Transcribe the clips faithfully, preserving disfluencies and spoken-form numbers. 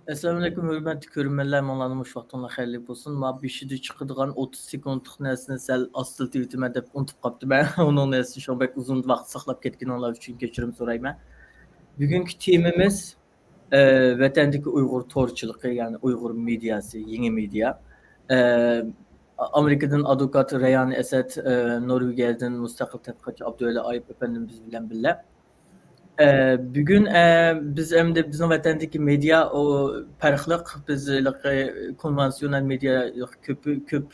ئەسسالامۇئەلەيكۇم، ھۆرمەتلىك كۆرۈرمەنلەر، ماڭلارنىمۇ مۇشۇ ۋاقتىڭلار خەيرلىك بولسۇن. ما بېشىدا چىقىدىغان ئوتتۇز سېكۇنتلۇق نەرسىنى سەل ئاستىلىتىۋېتىمەن دەپ ئۇنتۇپ قاپتىمەن. ئۇنىڭ نەرسىنى شۇڭا بەك ئۇزۇن ۋاقىت ساقلاپ كەتكىنىڭلار ئۈچۈن كەچۈرۈم سورايمەن. بۈگۈنكى تېمىمىز، ئە، ۋەتەندىكى ئۇيغۇر تورچىلىقى، يەنى ئۇيغۇر مېدىياسى، يېڭى مېدىيا. ئە، ئامېرىكىدىن ئادۋوكات رەيھان ئەسەت، ئە، نورۋېگىيەدىن مۇستەقىل تەتقىقاتچى ئابدۇۋەلى ئايۇپ ئەپەندىمىز بىلەن بىللە. ئە، بۈگۈن، ئە، بىز ئەمدى بىزنىڭ ۋەتەندىكى مېدىيا، ئۇ پەرقلىق. بىز ھېلىقى كونۋېنسىيونېل مېدىيا كۆپ، كۆپ،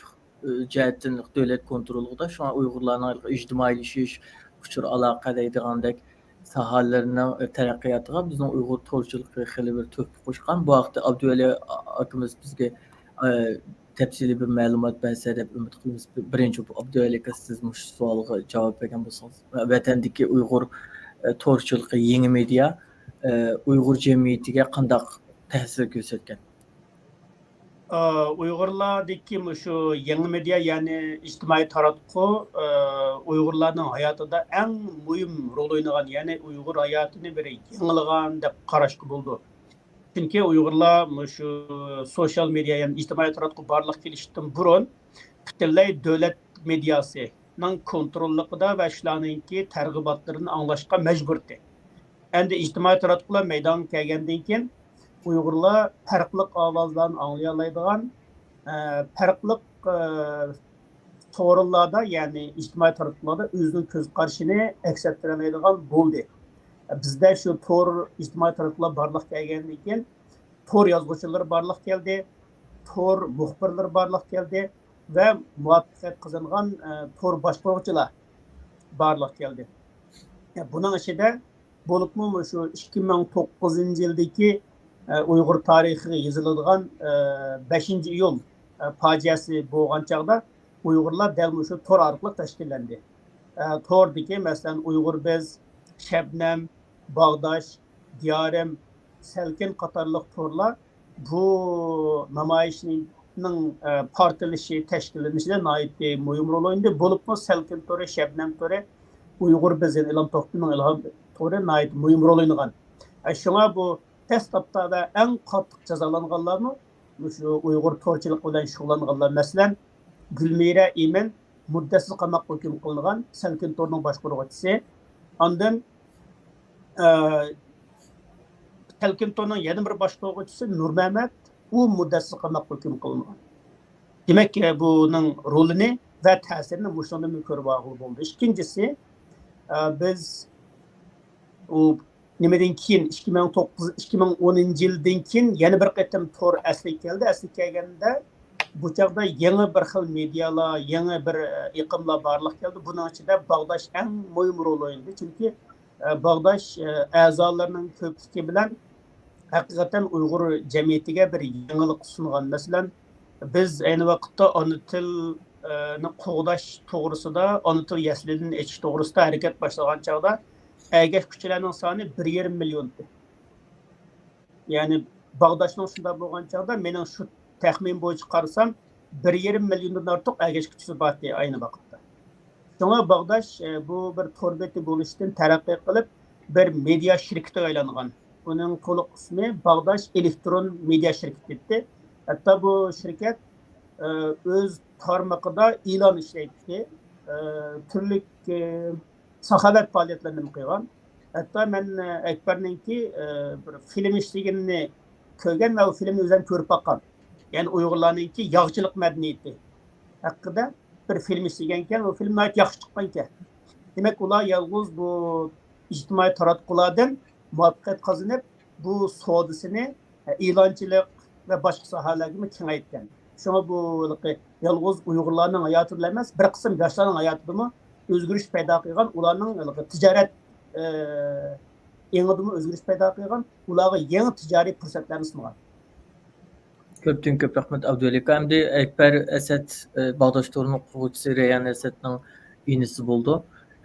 ئە، جەھەتتىن دۆلەت كونترولىدا. شۇڭا ئۇيغۇرلارنىڭ ھېلىقى ئىجتىمائىيلىشىش، ئۇچۇر ئالاقە دەيدىغاندەك ساھەلىرىنىڭ تەرەققىياتىغا بىزنىڭ ئۇيغۇر تورچىلىقى خېلى بىر تۆھپە قوشقان. بۇ ھەقتە ئابدۇۋەلى ئاكىمىز بىزگە، ئە، تەپسىلىي بىر مەلۇمات بەرسە دەپ ئۈمىد قىلىمىز. بىرىنچى، ئابدۇۋەلى ئاكا، سىز مۇشۇ سوئالغا جاۋاب بەرگەن بولسىڭىز، ۋەتەندىكى ئۇيغۇر، ئە، تورچىلىقى، يېڭى مېدىيا، ئە، ئۇيغۇر جەمئىيىتىگە قانداق تەسىر كۆرسەتكەن؟ ئۇيغۇرلاردىكى مۇشۇ يېڭى مېدىيا، يەنى ئىجتىمائىي تاراتقۇ، ئۇيغۇرلارنىڭ ھاياتىدا ئەڭ مۇھىم رول ئوينىغان، يەنى ئۇيغۇر ھاياتىنى بىر يېڭىلىغان دەپ قاراشقا بولىدۇ. چۈنكى ئۇيغۇرلار مۇشۇ سوشال مېدىيا، يەنى ئىجتىمائىي تاراتقۇ بارلىققا كېلىشتىن بۇرۇن پۈتۈنلەي دۆلەت مېدىياسىنىڭ كونتروللۇقىدا ۋە شۇلارنىڭكى تەرغىباتلىرىنى ئاڭلاشقا مەجبۇرتى. ئەمدى ئىجتىمائىي تاراتقۇلار مەيدانغا كەلگەندىن كېيىن، ئۇيغۇرلار پەرقلىق ئاۋازلارنى ئاڭلىيالايدىغان، ئە، پەرقلىق، ئە، سورۇنلاردا، يەنى ئىجتىمائىي تاراتقۇلاردا ئۆزىنىڭ كۆز قارىشىنى ئەكس ئەتتۈرەلەيدىغان بولدى. بىزدە شۇ تور ئىجتىمائىي تاراتقۇلار بارلىققا كەلگەندىن كېيىن، تور يازغۇچىلىرى بارلىققا كەلدى، تور مۇخبىرلىرى بارلىققا كەلدى ۋە مۇۋەپپەقىيەت قازانغان، ئە، تور باشقۇرغۇچىلار بارلىققا كەلدى. بۇنىڭ ئىچىدە بولۇپمۇ مۇشۇ ئىككى مىڭ توققۇزىنچى يىلدىكى، ئە، ئۇيغۇر تارىخىغا يېزىلىدىغان، ئە، بەشىنچى ئىيۇل، ئە، پاجىئەسى بولغان چاغدا ئۇيغۇرلار دەل مۇشۇ تور ئارقىلىق تەشكىللەندى. ئە، توردىكى، مەسىلەن، ئۇيغۇر بىز، شەبنەم، باغداش، دىيارىم، سەلكىن قاتارلىق تورلار بۇ نامايىشنىڭ، ئە، پارتلىشى، تەشكىللىنىشىدە ناھايىتى مۇھىم رول ئوينىدى. بولۇپمۇ سەلكىن تورى، شەبنەم تورى، ئۇيغۇر بىز، يەنى ئىلھام توختىنىڭ ئىلھام تورى ناھايىتى مۇھىم رول ئوينىغان. ئە، شۇڭا بۇ دەسلەپتە ۋە ئەڭ قاتتىق جازالانغانلارمۇ مۇشۇ ئۇيغۇر تورچىلىقى بىلەن شۇغۇللانغانلار. مەسىلەن، گۈلمىرە ئىمىن مۇددەتسىز قاماققا ھۆكۈم قىلىنغان، سەلكىن تورىنىڭ باشقۇرغۇچىسى. ئاندىن، ئە، سەلكىن تورىنىڭ يەنە بىر باشقۇرغۇچىسى نۇرمەمەت، ئۇ مۇددەتسىز قاماققا ھۆكۈم قىلىنغان. دېمەك، بۇنىڭ رولىنى ۋە تەسىرىنى مۇشۇنىڭدىن كۆرۈپ ئالغىلى بولىدۇ. ئىككىنچىسى، ئە، بىز ئۇ نېمىدىن كېيىن، ئىككى مىڭ توققۇز، ئىككى مىڭ ئونىنچى يىلدىن كېيىن يەنە بىر قېتىم تور ئەسلىگە كەلدى. ئەسلىگە كەلگەندە، بۇ چاغدا يېڭى بىر خىل مېدىيالار، يېڭى بىر، ئە، ئېقىملار بارلىققا كەلدى. بۇنىڭ ئىچىدە باغداش ئەڭ مۇھىم رول ئوينىدى. چۈنكى، ئە، باغداش، ئە، ئەزالىرىنىڭ كۆپلۈكى بىلەن ھەقىقەتەن ئۇيغۇر جەمئىيىتىگە بىر يېڭىلىق سۇنغان. مەسىلەن، بىز ئەينى ۋاقىتتا ئانا تىل، ئە، نى قوغداش توغرىسىدا، ئانا تىل يەسلىلىرىنى ئېچىش توغرىسىدا ھەرىكەت باشلىغان چاغدا ئەگەشكۈچىلەرنىڭ سانى بىر يېرىم مىليون. يەنى باغداشنىڭ شۇنداق بولغان چاغدا، مېنىڭ شۇ تەخمىن بويىچە قارىسام، بىر يېرىم مىليوندىن ئارتۇق ئەگەشكۈچىسى بارتى ئاينى ۋاقىتتا. شۇڭا باغداش، ئە، بۇ بىر تور بېتى بولۇشتىن تەرەققىي قىلىپ، بىر مېدىيا شىركىتىگە ئايلانغان. ئۇنىڭ تولۇق ئىسمى باغداش ئېلېكترون مېدىيا شىركىتى ئىدى. ھەتتا بۇ شىركەت، ئە، ئۆز تارمىقىدا ئېلان ئىشلەيتتى. ئە، تۈرلۈك، ئە، ساخاۋەت پائالىيەتلىرىنى قىلغان. ھەتتا مەن، ئە، ئەكبەرنىڭكى، ئە، بىر فىلىم ئىشلىگىنىنى كۆرگەن ۋە ئۇ فىلىمنى ئۆزۈم كۆرۈپ باققان. يەنى ئۇيغۇرلارنىڭكى ياغچىلىق مەدەنىيىتى ھەققىدە بىر فىلىم ئىشلىگەنىكەن، ئۇ فىلىم ناھايىتى ياخشى چىققانىكەن. دېمەك، ئۇلار يالغۇز بۇ ئىجتىمائىي تاراتقۇلاردىن مۇۋەپپەقىيەت قازىنىپ، بۇ سودىسىنى ئېلانچىلىق ۋە باشقا ساھەلەرگىمۇ كېڭەيتكەن. شۇڭا بۇ ھېلىقى يالغۇز ئۇيغۇرلارنىڭ ھاياتىدىلا ئەمەس، بىر قىسىم ياشلارنىڭ ھاياتىدىمۇ ئۆزگىرىش پەيدا قىلغان، ئۇلارنىڭ ھېلىقى تىجارەت، ئە، ئېڭىدىمۇ ئۆزگىرىش پەيدا قىلغان، ئۇلارغا يېڭى تىجارىي پۇرسەتلەرنى سۇنغان. كۆپتىن كۆپ رەھمەت، ئابدۇۋەلى ئاكا. ئەمدى ئەكبەر ئەسەت، ئە، باغداش تورىنىڭ قۇرغۇچىسى رەيھان ئەسەتنىڭ ئىنىسى بولىدۇ.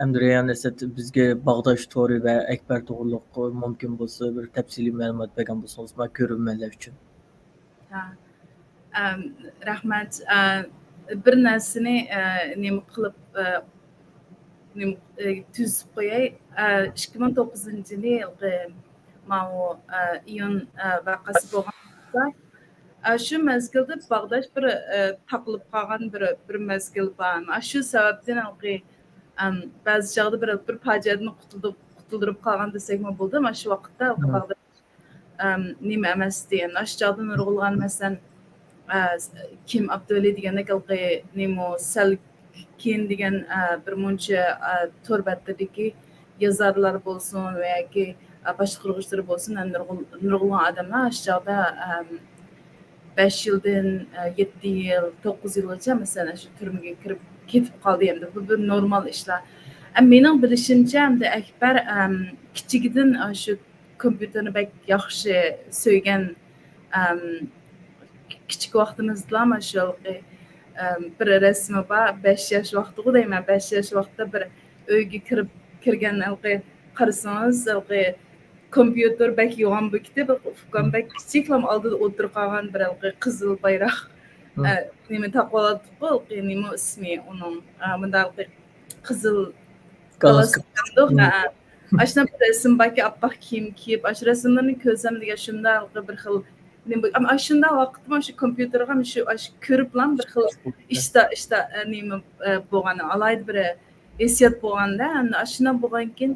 ئەمدى رەيھان ئەسەت بىزگە باغداش تورى ۋە ئەكبەر توغرۇلۇق مۇمكىن بولسا بىر تەپسىلىي مەلۇمات بەرگەن بولسىڭىز، ما كۆرۈرمەنلەر ئۈچۈن. ھە. ئەم، رەھمەت. ئە، بىر نەرسىنى، ئە، نېمە قىلىپ، ئە، نېمە، ئە، تۈزىتىپ قوياي. ئە، ئىككى مىڭ توققۇزىنچى يىلى ماۋۇ، ئە، ئىيۇن، ئە، ۋەقەسى بولغان ئە، شۇ مەزگىلدە باغداش بىر، ئە، تاقىلىپ قالغان بىر، بىر مەزگىل بار. ئە، شۇ سەۋەبتىن ھېلىقى، ئەم، بەزى چاغدا بىر، بىر پاجىئەدىن قۇتۇلدۇق، قۇتۇلدۇرۇپ قالغان دېسەكمۇ بولىدۇ. ئە، شۇ ۋاقىتتا ھېلىقى مم. باغداش، ئەم، نېمە ئەمەستى. ئەمدى ئاشۇ چاغدا نۇرغۇنلىغان، مەسىلەن، ئە، كىم ئابدۇۋەلى دېگەندەك ھېلىقى نېمە سەل كېيىن دېگەن، ئە، بىر مۇنچە، ئە، تور بەتلىرىدىكى يازارلار بولسۇن ۋە ياكى، ئە، باشقۇرغۇچىلىرى بولسۇن، ئە، نۇرغۇن-، نۇرغۇنلىغان ئادەملەر ئاشۇ چاغدا، ئەم، بەش يىلدىن، ئە، يەتتە يىل، توققۇز يىلغىچە، مەسىلەن، شۇ تۈرمىگە كىرىپ كېتىپ قالدى. ئەمدى بۇ بىر نورمال ئىشلار. ئە، مېنىڭ بىلىشىمچە، ئەمدى ئەكبەر، ئەم، كىچىكىدىن، ئە، شۇ كومپيۇتېرنى بەك ياخشى سۆيگەن، ئەم، كىچىك ۋاقتىمىزدىلا مانا شۇ، ئەم، بىر رەسىمى بار، بەش ياش ۋاقتىغۇ دەيمەن، بەش ياش ۋاقتىدا بىر ئۆيگە كىرىپ، كىرگەن ھېلىقى قارىسىڭىز، ھېلىقى كومپيۇتېر بەك يوغان بولۇپ كېتىپ، ئۇكام بەك كىچىكلا ئالدىدا ئولتۇرۇپ قالغان بىر ھېلىقى قىزىل بايراق، مم. ئە، نېمە تاقىۋالاتتۇققۇ، ھېلىقى نېمە ئىسمى ئۇنىڭ، ئە، مۇنداق ھېلىقى قىزىل گالستۇك. گالستۇك دەمدۇق؟ مم. ھە. ئاشۇنداق بىر رەسىم باركى، ئاپئاق كىيىم كىيىپ، ئاشۇ رەسىملىرىنى كۆرسەم دېگەن شۇنداق ھېلىقى بىر خىل نېمە، ئەمما ئاشۇنداق ۋاقىتتا شۇ كومپيۇتېرغا شۇ، ئاشۇ كۆرۈپلا بىر خىل ئىشتا، ئىشتا، ئە، نېمە، ئە، بولغان، ئالاھىدە بىر ھېسسىيات بولغاندا، ئەمدى ئاشۇنداق بولغاندىن كېيىن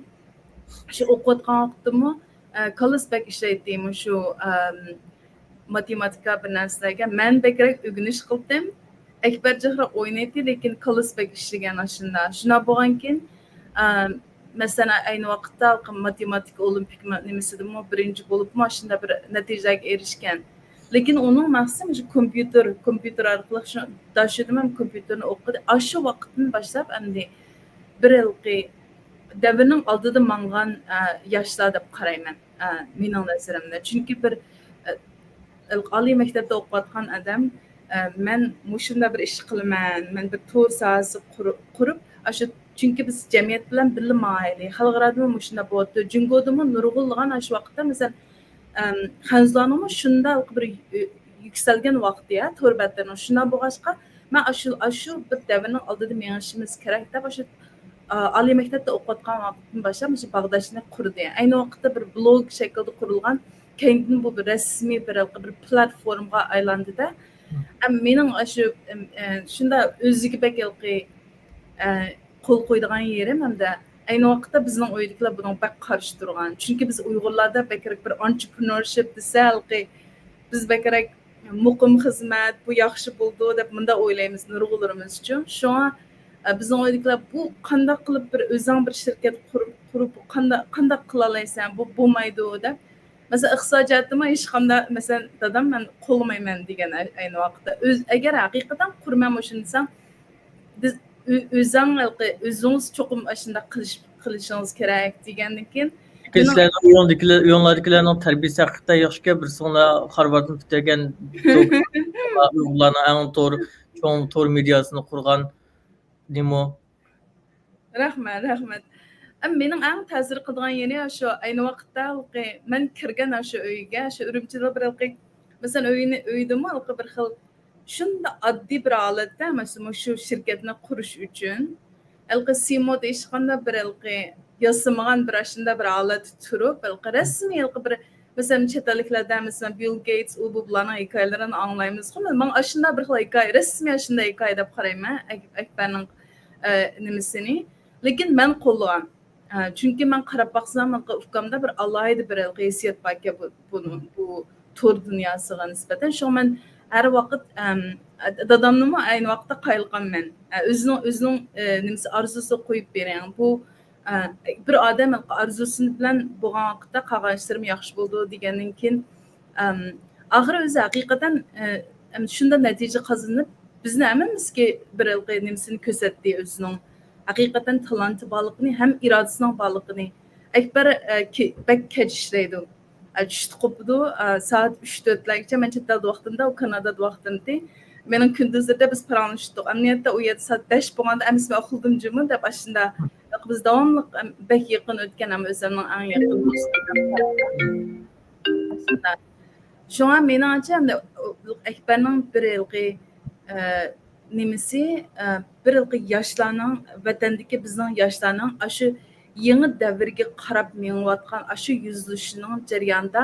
شۇ ئوقۇۋاتقان ۋاقتىممۇ، ئە، كاللىسى بەك ئىشلەيتتى، مۇشۇ، ئەم، ماتېماتىكا بىر نەرسىلەرگە. مەن بەكرەك ئۆگىنىش قىلدىم. ئەكبەر جىقراق ئوينايتتى، لېكىن كاللىسى بەك ئىشلىگەن ئاشۇنداق. شۇنداق بولغانكىن، ئەم، مەسىلەن، ئەينى ۋاقىتتا ماتېماتىكا ئولىمپىك ما-، نېمىسىدىمۇ بىرىنچى بولۇپمۇ ئاشۇنداق بىر نەتىجىلەرگە ئېرىشكەن. لېكىن ئۇنىڭ مەقسىتى مۇشۇ كومپيۇتېر، كومپيۇتېر ئارقىلىق شۇ داشۆدىمۇ ھەم كومپيۇتېرنى ئوقۇدى. ئاشۇ ۋاقىتتىن باشلاپ ئەمدى بىر ھېلىقى دەۋرنىڭ ئالدىدا ماڭغان، ئە، ياشلار دەپ قارايمەن، ئە، مېنىڭ نەزىرىمدە. چۈنكى بىر، ئە، ئالىي مەكتەپتە ئوقۇۋاتقان ئادەم، ئە، مەن مۇشۇنداق بىر ئىش قىلىمەن، مەن بىر تور ساھەسى قۇرۇ-، قۇرۇپ، ئاشۇ، چۈنكى بىز جەمئىيەت بىلەن بىللە ماڭايلى، خەلقئارادىمۇ مۇشۇنداق بولۇۋاتىدۇ، جۇڭگودىمۇ نۇرغۇنلىغان ئاشۇ ۋاقىتتا، مەسىلەن، ئەم، خەنزۇلارنىڭمۇ شۇنداق بىر يۈ-، يۈكسەلگەن ۋاقتى، يا، تور بەتلىرىنىڭ. شۇنداق بولغاچقا، مەن ئاشۇ، ئاشۇ بىر دەۋرنىڭ ئالدىدا مېڭىشىمىز كېرەك دەپ، ئاشۇ، ئا، ئالىي مەكتەپتە ئوقۇۋاتقان ۋاقتىدىن باشلاپ مۇشۇ باغداشنى قۇردى. ئەينى ۋاقىتتا بىر بلوگ شەكلىدە قۇرۇلغان، كەينىدىن بۇ بىر رەسمىي بىر، بىر پلاتفورمىغا ئايلاندى-دە. ئەم، مېنىڭ ئاشۇ، ئەم، ئە، شۇنداق ئۆزىگە بەك ھېلىقى، ئە، قول قويىدىغان يېرىم ھەمدە ئەينى ۋاقىتتا بىزنىڭ ئۆيدىكىلەر بۇنىڭغا بەك قارشى تۇرغان. چۈنكى بىز ئۇيغۇرلاردا بەكرەك بىر ئانترېپرېنورشىپ دېسە، ھېلىقى بىز بەكرەك مۇقىم خىزمەت، بۇ ياخشى بولىدۇ دەپ مۇنداق ئويلايمىز نۇرغۇنلىرىمىزچۇ. شۇڭا، ئە، بىزنىڭ ئۆيدىكىلەر، «بۇ قانداق قىلىپ بىر ئۆزۈڭ بىر شىركەت قۇرۇپ، قۇرۇپ قانداق، قانداق قىلالايسەن؟ بۇ بولمايدۇ» دەپ. مەسىلەن، ئىقتىسادىي جەھەتتىمۇ ھېچقانداق، مەسىلەن، دادام مەن قوللىمايمەن دېگەن ئەي-، ئەينى ۋاقىتتا. ئۆز-، ئەگەر ھەقىقەتەن قۇرىمەن مۇشۇنى دېسەڭ، بىز ئۆ-، ئۆزۈڭ ھېلىقى، ئۆزىڭىز چوقۇم ئاشۇنداق قىلىش، قىلىشىڭىز كېرەك دېگەندىن كېيىن، مېنىڭ سىلەرنىڭ ئۆيۈڭدىكىلەر، ئۆيۈڭلاردىكىلەرنىڭ تەربىيەسى ھەقىقەتەن ياخشىكەن، بىرسىڭلار خارۋاردنى پۈتتۈرگەن ئۇيغۇرلارنىڭ ئەڭ تور، چوڭ تور مېدىياسىنى قۇرغان نېمە؟ رەھمەت، رەھمەت. ئەم، مېنىڭ ئەڭ تەسىر قىلىدىغان يېرى شۇ، ئەينى ۋاقىتتا ھېلىقى مەن كىرگەن شۇ ئۆيگە، شۇ ئۈرۈمچىدە بىر ھېلىقى، مەسىلەن، ئۆينى، ئۆيدىمۇ ھېلىقى بىر خىل شۇنداق ئاددىي بىر ھالەتتە، مەسىلەن، مۇشۇ شىركەتنى قۇرۇش ئۈچۈن ھېلىقى سىمودا ھېچقانداق بىر ھېلىقى ياسىمىغان بىر ئاشۇنداق بىر ھالەتتە تۇرۇپ، ھېلىقى رەسمىي ھېلىقى بىر، مەسىلەن، چەت ئەللىكلەردە، مەسىلەن، بىل گېيتس، ئۇ بۇ بۇلارنىڭ ھېكايىلىرىنى ئاڭلايمىزغۇ. ماڭا ئاشۇنداق بىر خىل ھېكايە، رەسمىي ئاشۇنداق ھېكايە دەپ قارايمەن ئەك-، ئەكبەرنىڭ، ئە، نېمىسىنى. لېكىن مەن قوللىغان. ئە، چۈنكى مەن قاراپ باقسام، ھېلىقى ئۇكامدا بىر ئالاھىدە بىر ھېلىقى ھېسسىيات باركەن بۇ، بۇنىڭ، بۇ تور دۇنياسىغا نىسبەتەن. شۇڭا مەن ھەر ۋاقىت، ئەم، دادامنىمۇ ئەينى ۋاقىتتا قايىل قىلىمەن. ئە، ئۆزىنىڭ، ئۆزىنىڭ، ئە، نېمىسى، ئارزۇسىغا قويۇپ بېرىڭ. بۇ، ئە، بىر ئادەم ئارزۇسى بىلەن بولغان ۋاقىتتا قالغان ئىشلىرىمۇ ياخشى بولىدۇ دېگەندىن كېيىن، ئەم، ئاخىرى ئۆزى ھەقىقەتەن، ئە، ئەم، شۇنداق نەتىجە قازىنىپ، بىزنى ھەممىمىزگە بىر ھېلىقى نېمىسىنى كۆرسەتتى، ئۆزىنىڭ ھەقىقەتەن تالانتى بارلىقىنى ھەم ئىرادىسىنىڭ بارلىقىنى. ئەكبەر، ئە، كې-، بەك كەچ ئىشلەيدۇ. ئە، چۈشتە قوپىدۇ، ئە، سائەت ئۈچ تۆتلەرگىچە مەن چەت ئەلدە ۋاقتىمدا، ئۇ كانادادا ۋاقتىمتى. مېنىڭ كۈندۈزلىرىدە بىز پاراڭلىشىپ تۇراتتۇق. ئەمەلىيەتتە ئۇ يەردە سائەت بەش بولغاندا، ئەمىسە مەن ئۇخلىدىم جۇمۇ دەپ ئاشۇنداق. بىز داۋاملىق، ئەم، بەك يېقىن ئۆتكەن ھەم ئۆزۈمنىڭ ئەڭ يېقىن دوستۇم. شۇڭا مېنىڭچە، ئەمدى ئەكبەرنىڭ بىر ھېلىقى، ئە، نېمىسى، ئە، بىر ھېلىقى ياشلارنىڭ، ۋەتەندىكى بىزنىڭ ياشلارنىڭ ئاشۇ يېڭى دەۋرگە قاراپ مېڭىۋاتقان ئاشۇ يۈزلىنىشىنىڭ جەريانىدا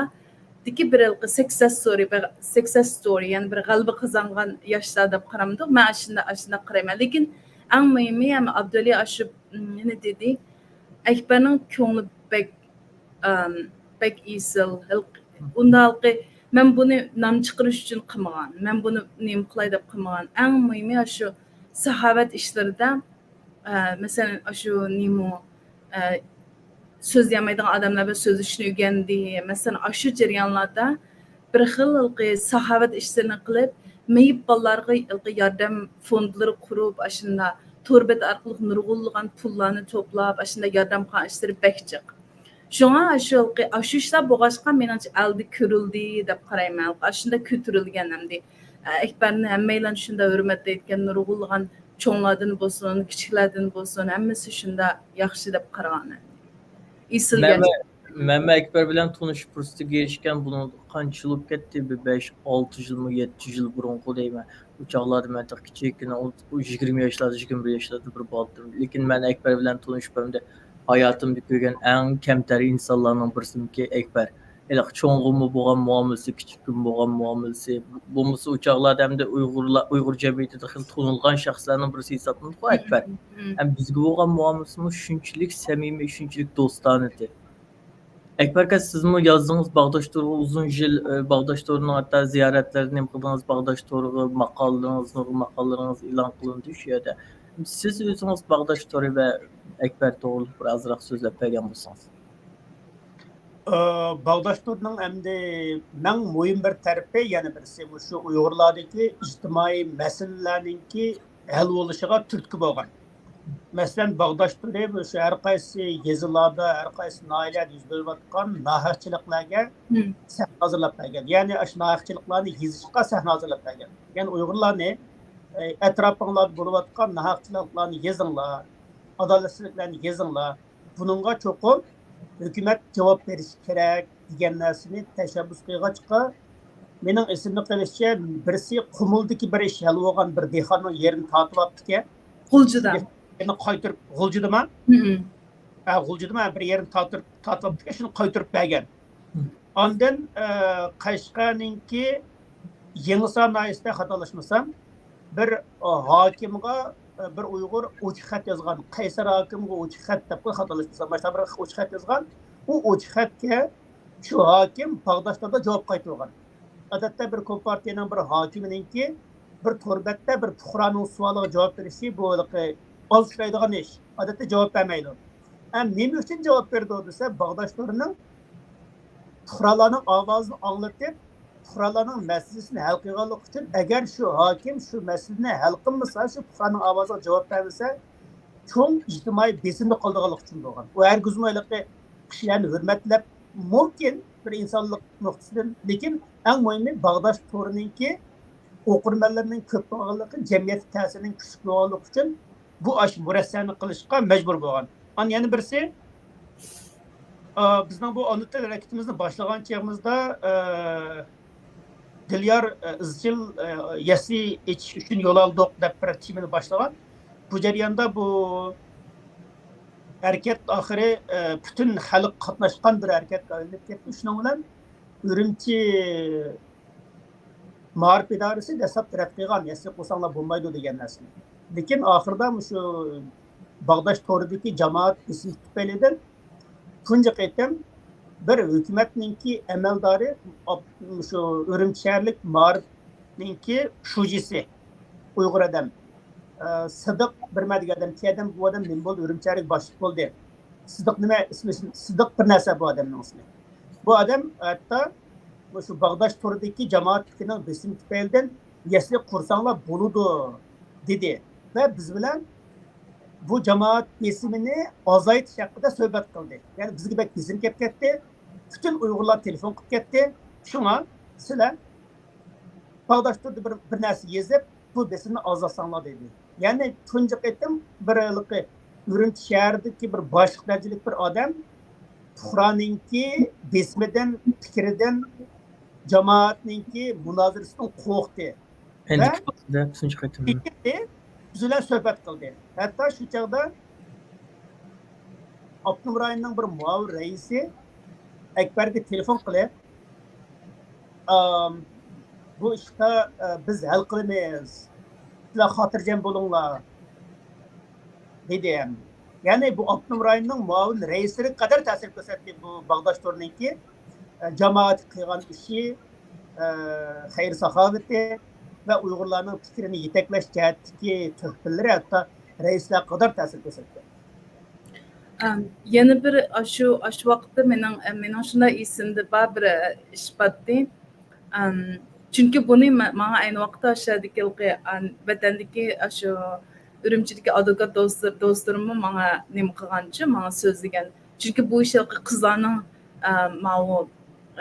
دىكى بىر ھېلىقى سەكسەس ستورى، بىر سەكسەس ستورى، يەنى بىر غەلىبە قازانغان ياشلار دەپ قارامدۇق. مەن ئاشۇنداق، ئاشۇنداق قارايمەن. لېكىن ئەڭ مۇھىمى، ھەم ئابدۇلى ئاشۇ، م، نېمە دېدى؟ ئەكبەرنىڭ كۆڭلى بەك، ئەم، بەك ئېسىل. ھېلىقى، ئۇنداقى، مەن بۇنى نام چىقىرىش ئۈچۈن قىلمىغان. مەن بۇنى نېمە قىلاي دەپ قىلمىغان. ئەڭ مۇھىمى، ئاشۇ ساخاۋەت ئىشلىرىدا، ئە، مەسىلەن، ئاشۇ نېمە، ئە، سۆزلىيەلمەيدىغان ئادەملەر بىلەن سۆزلىشىشنى ئۆگەندى. مەسىلەن، ئاشۇ جەريانلاردا بىر خىل ھېلىقى ساخاۋەت ئىشلىرىنى قىلىپ، مېيىپ بالىلارغا ھېلىقى ياردەم فوندلىرى قۇرۇپ، ئاشۇنداق تور بېتى ئارقىلىق نۇرغۇنلىغان پۇللارنى توپلاپ، ئاشۇنداق ياردەم قىلغان ئىشلىرى بەك جىق. شۇڭا شۇ ھېلىقى ئاشۇ ئىشلار بولغاچقا، مېنىڭچە ئەلدە كۆرۈلدى دەپ قارايمەن. ئاشۇنداق كۆتۈرۈلگەن ئەمدى. ئەكبەرنى ھەممەيلەن شۇنداق ھۆرمەتلەيدىكەن، نۇرغۇنلىغان چوڭلاردىن بولسۇن، كىچىكلەردىن بولسۇن، ھەممىسى شۇنداق ياخشى دەپ قارىغان. ئېسىل مەمە-، گەرچە. مەمە ئەكبەر بىلەن تونۇشۇپ پۇرسىتىگە ئېرىشكەن، بۇنىڭ قانچە يىل بولۇپ كەتتى؟ بىر بەش، ئالتە يىلمۇ، يەتتە يىل بۇرۇنقى دەيمەن. ئۇ چاغلاردا مەن تېخى كىچىككىنە، ئۇ، ئۇ يىگىرمە ياشلاردا، يىگىرمە بىر ياشلاردا بىر بالىدىم. لېكىن مەن ئەكبەر بىلەن تونۇشۇپ، ئەمدى ھاياتىمدا كۆرگەن ئەڭ كەمتەر ئىنسانلارنىڭ بىرسىمىكى ئەكبەر. ھېلىقى چوڭغىمۇ بولغان مۇئامىلىسى، كىچىككىمۇ بولغان مۇئامىلىسى، بولمىسا ئۇ چاغلاردا ئەمدى ئۇيغۇرلار، ئۇيغۇر جەمئىيىتىدە خېلى تونۇلغان شەخسلەرنىڭ بىرسى ھېسابلىنىدىغۇ ئەكبەر. ھەم بىزگە بولغان مۇئامىلىسىمۇ شۇنچىلىك سەمىمىي، شۇنچىلىك دوستانە ئىدى. ئەكبەر ئاكا، سىزمۇ يازدىڭىز، باغداش تورىغا ئۇزۇن يىل، ئە، باغداش تورىنىڭ ھەتتا زىيارەتلىرىنى نېمە قىلدىڭىز، باغداش تورىغا ماقالىلىرىڭىز، نۇرغۇن ماقالىلىرىڭىز ئېلان قىلىندى شۇ يەردە. سىز ئۆزىڭىز باغداش تورى ۋە ئەكبەر توغرىلىق بىر ئازراق سۆزلەپ بەرگەن بولسىڭىز. ئە، باغداش تورىنىڭ ئەمدى مەڭ مۇھىم بىر تەرىپى يەنە بىرسى، مۇشۇ ئۇيغۇرلاردىكى ئىجتىمائىي مەسىلىلەرنىڭكى ھەل بولۇشىغا تۈرتكە بولغان. مەسىلەن، باغداش تورى مۇشۇ ھەر قايسى يېزىلاردا، ھەر قايسى ناھىيەلەردە يۈز بېرىۋاتقان ناھەقچىلىقلارغا سەھنە ھازىرلاپ بەرگەن. يەنى ئاشۇ ناھەقچىلىقلارنى يېزىشقا سەھنە ھازىرلاپ بەرگەن. يەنى ئۇيغۇرلارنى، ئە، ئەتراپىڭلاردا بولۇۋاتقان ناھەقچىلىقلارنى يېزىڭلار، ئادالەتسىزلىكلەرنى يېزىڭلار. بۇنىڭغا چوقۇم ھۆكۈمەت جاۋاب بېرىشى كېرەك دېگەن نەرسىنى تەشەببۇس قىلغاچقا، مېنىڭ ئېسىمدە قېلىشىچە، بىرسى قۇمۇلدىكى بىر ئىش ھەل بولغان، بىر دېھقاننىڭ يېرىنى تارتىۋاپتىكەن. غۇلجىدا. يەنە قايتۇرۇپ، غۇلجىدىما؟ ھە، غۇلجىدىما بىر يېرىنى تارتىپ، تارتىۋاپتىكەن، شۇنى قايتۇرۇپ بەرگەن. ئاندىن، ئە، قەشقەرنىڭكى يېڭىسار ناھىيەسىدە خاتالاشمىسام، بىر، ئە، ھاكىمغا، ئە، بىر ئۇيغۇر ئوچۇق خەت يازغان، قەيسەر ھاكىمغا ئوچۇق خەت دەپ، خاتالاشمىسام، مانا شۇنداق بىر ئوچۇق خەت يازغان. ئۇ ئوچۇق خەتكە شۇ ھاكىم باغداشلاردا جاۋاب قايتۇرغان. ئادەتتە بىر كومپارتىيەنىڭ بىر ھاكىمىنىڭكى بىر تور بەتتە بىر پۇقرانىڭ سوئالىغا جاۋاب بېرىشى، بۇ ھېلىقى ئاز ئۇچرايدىغان ئىش. ئادەتتە جاۋاب بەرمەيدۇ. ئە، نېمە ئۈچۈن جاۋاب بېرىدۇ دېسە، باغداش تورىنىڭ پۇقرالارنىڭ ئاۋازىنى ئاڭلىتىپ، پۇقرالارنىڭ مەسىلىسىنى ھەل قىلغانلىقى ئۈچۈن، ئەگەر شۇ ھاكىم شۇ مەسىلىنى ھەل قىلمىسا، شۇ پۇقرانىڭ ئاۋازىغا جاۋاب بەرمىسە، چوڭ ئىجتىمائىي بېسىمدا قالىدىغانلىقى ئۈچۈن بولغان. ئۇ ھەرگىزمۇ ھېلىقى كىشىلەرنى ھۆرمەتلەپ، مۇمكىن، بىر ئىنسانلىق نۇقتىسىدىن، لېكىن ئەڭ مۇھىمى، باغداش تورىنىڭكى ئوقۇرمەنلىرىنىڭ كۆپ بولغانلىقى، جەمئىيەتتە تەسىرىنىڭ كۈچلۈك بولغانلىقى ئۈچۈن بۇ ئاشۇ مۇرەسسەنى قىلىشقا مەجبۇر بولغان. ئاندىن يەنە بىرسى، ئا، بىزنىڭ بۇ ئانا تىل ھەرىكىتىمىزنى باشلىغان چېغىمىزدا، ئا، دىليار، ئا، ئىزچىل، ئا، يەسلى ئېچىش ئۈچۈن يول ئالدۇق دەپ بىر تېمىنى باشلىغان. بۇ جەرياندا بۇ ھەرىكەت ئاخىرى، ئا، پۈتۈن خەلق قاتناشقان بىر ھەرىكەتكە ئايلىنىپ كەتتى. شۇنىڭ بىلەن ئۈرۈمچى مائارىپ ئىدارىسى دەسلەپتە رەت قىلغان، يەسلى قۇرساڭلار بولمايدۇ دېگەن نەرسىنى. لېكىن ئاخىرىدا مۇشۇ باغداش تورىدىكى جامائەت بېسىمى تۈپەيلىدىن تۇنجى قېتىم بىر ھۆكۈمەتنىڭكى ئەمەلدارى، ئاپ-، مۇشۇ ئۈرۈمچى شەھەرلىك مائارىپنىڭكى شۇجىسى، ئۇيغۇر ئادەم، ئە، سىدىق بىرمە دېگەن ئادەم، كەيدىن بۇ ئادەم نېمە بولدى، ئۈرۈمچى شەھەرلىك باشلىق بولدى. سىدىق نېمە ئىسمى؟ سىدىق بىر نەرسە بۇ ئادەمنىڭ ئىسمى. بۇ ئادەم ھەتتا مۇشۇ باغداش تورىدىكى جامائەتنىڭ بېسىمى تۈپەيلىدىن يەسلى قۇرساڭلار بولىدۇ دېدى ۋە بىز بىلەن بۇ جامائەت بېسىمىنى ئازايتىش ھەققىدە سۆھبەت قىلدى. يەنى بىزگە بەك بېسىم كەپ كەتتى. پۈتۈن ئۇيغۇرلار تېلېفون قىلىپ كەتتى. شۇڭا سىلەر باغداش تورىدا بىر، بىر نەرسە يېزىپ، بۇ بېسىمنى ئازالتساڭلار دېدى. يەنى تۇنجى قېتىم بىر ھېلىقى ئۈرۈمچى شەھىرىدىكى بىر باشلىق دەرىجىلىك بىر ئادەم پۇقرانىڭكى بېسىمىدىن، پىكرىدىن، جامائەتنىڭكى مۇنازىرىسىدىن قورقتى. ۋە ئەندىكە قىلدى، تۇنجى قېتىم. چېكىندى، بىز بىلەن سۆھبەت قىلدى. ھەتتا شۇ چاغدا ئاپتونوم رايوننىڭ بىر مۇئاۋىن رەئىسى ئەكبەرگە تېلېفون قىلىپ، ئام، بۇ ئىشتا، ئە، بىز ھەل قىلىمىز. سىلەر خاتىرجەم بولۇڭلار، دېدى. يەنى بۇ ئاپتونوم رايوننىڭ مۇئاۋىن رەئىسلىرىگە قەدەر تەسىر كۆرسەتتى بۇ باغداش تورىنىڭكى، ئە، جامائەتكە قىلغان ئىشى، ئە، خەير-ساخاۋىتى ۋە ئۇيغۇرلارنىڭ پىكرىنى يېتەكلەش جەھەتتىكى تۆھپىلىرى ھەتتا رەئىسلەرگە قەدەر تەسىر كۆرسەتتى. ئەم، يەنە بىر ئاشۇ، ئاشۇ ۋاقىتتا مېنىڭ، ئە، مېنىڭ شۇنداق ئېسىمدە بار بىر، ئە، ئىش بارتتى. ئەم، چۈنكى بۇنى مە-، ماڭا ئەينى ۋاقىتتا ئاشۇ يەردىكى ھېلىقى، ئان-، ۋەتەندىكى ئاشۇ ئۈرۈمچىدىكى ئادۋوكات دوستلىرىممۇ ماڭا نېمە قىلغانچۇ، ماڭا سۆزلىگەن. چۈنكى بۇ ئىش ھېلىقى قىزلارنىڭ، ئە، ماۋۇ،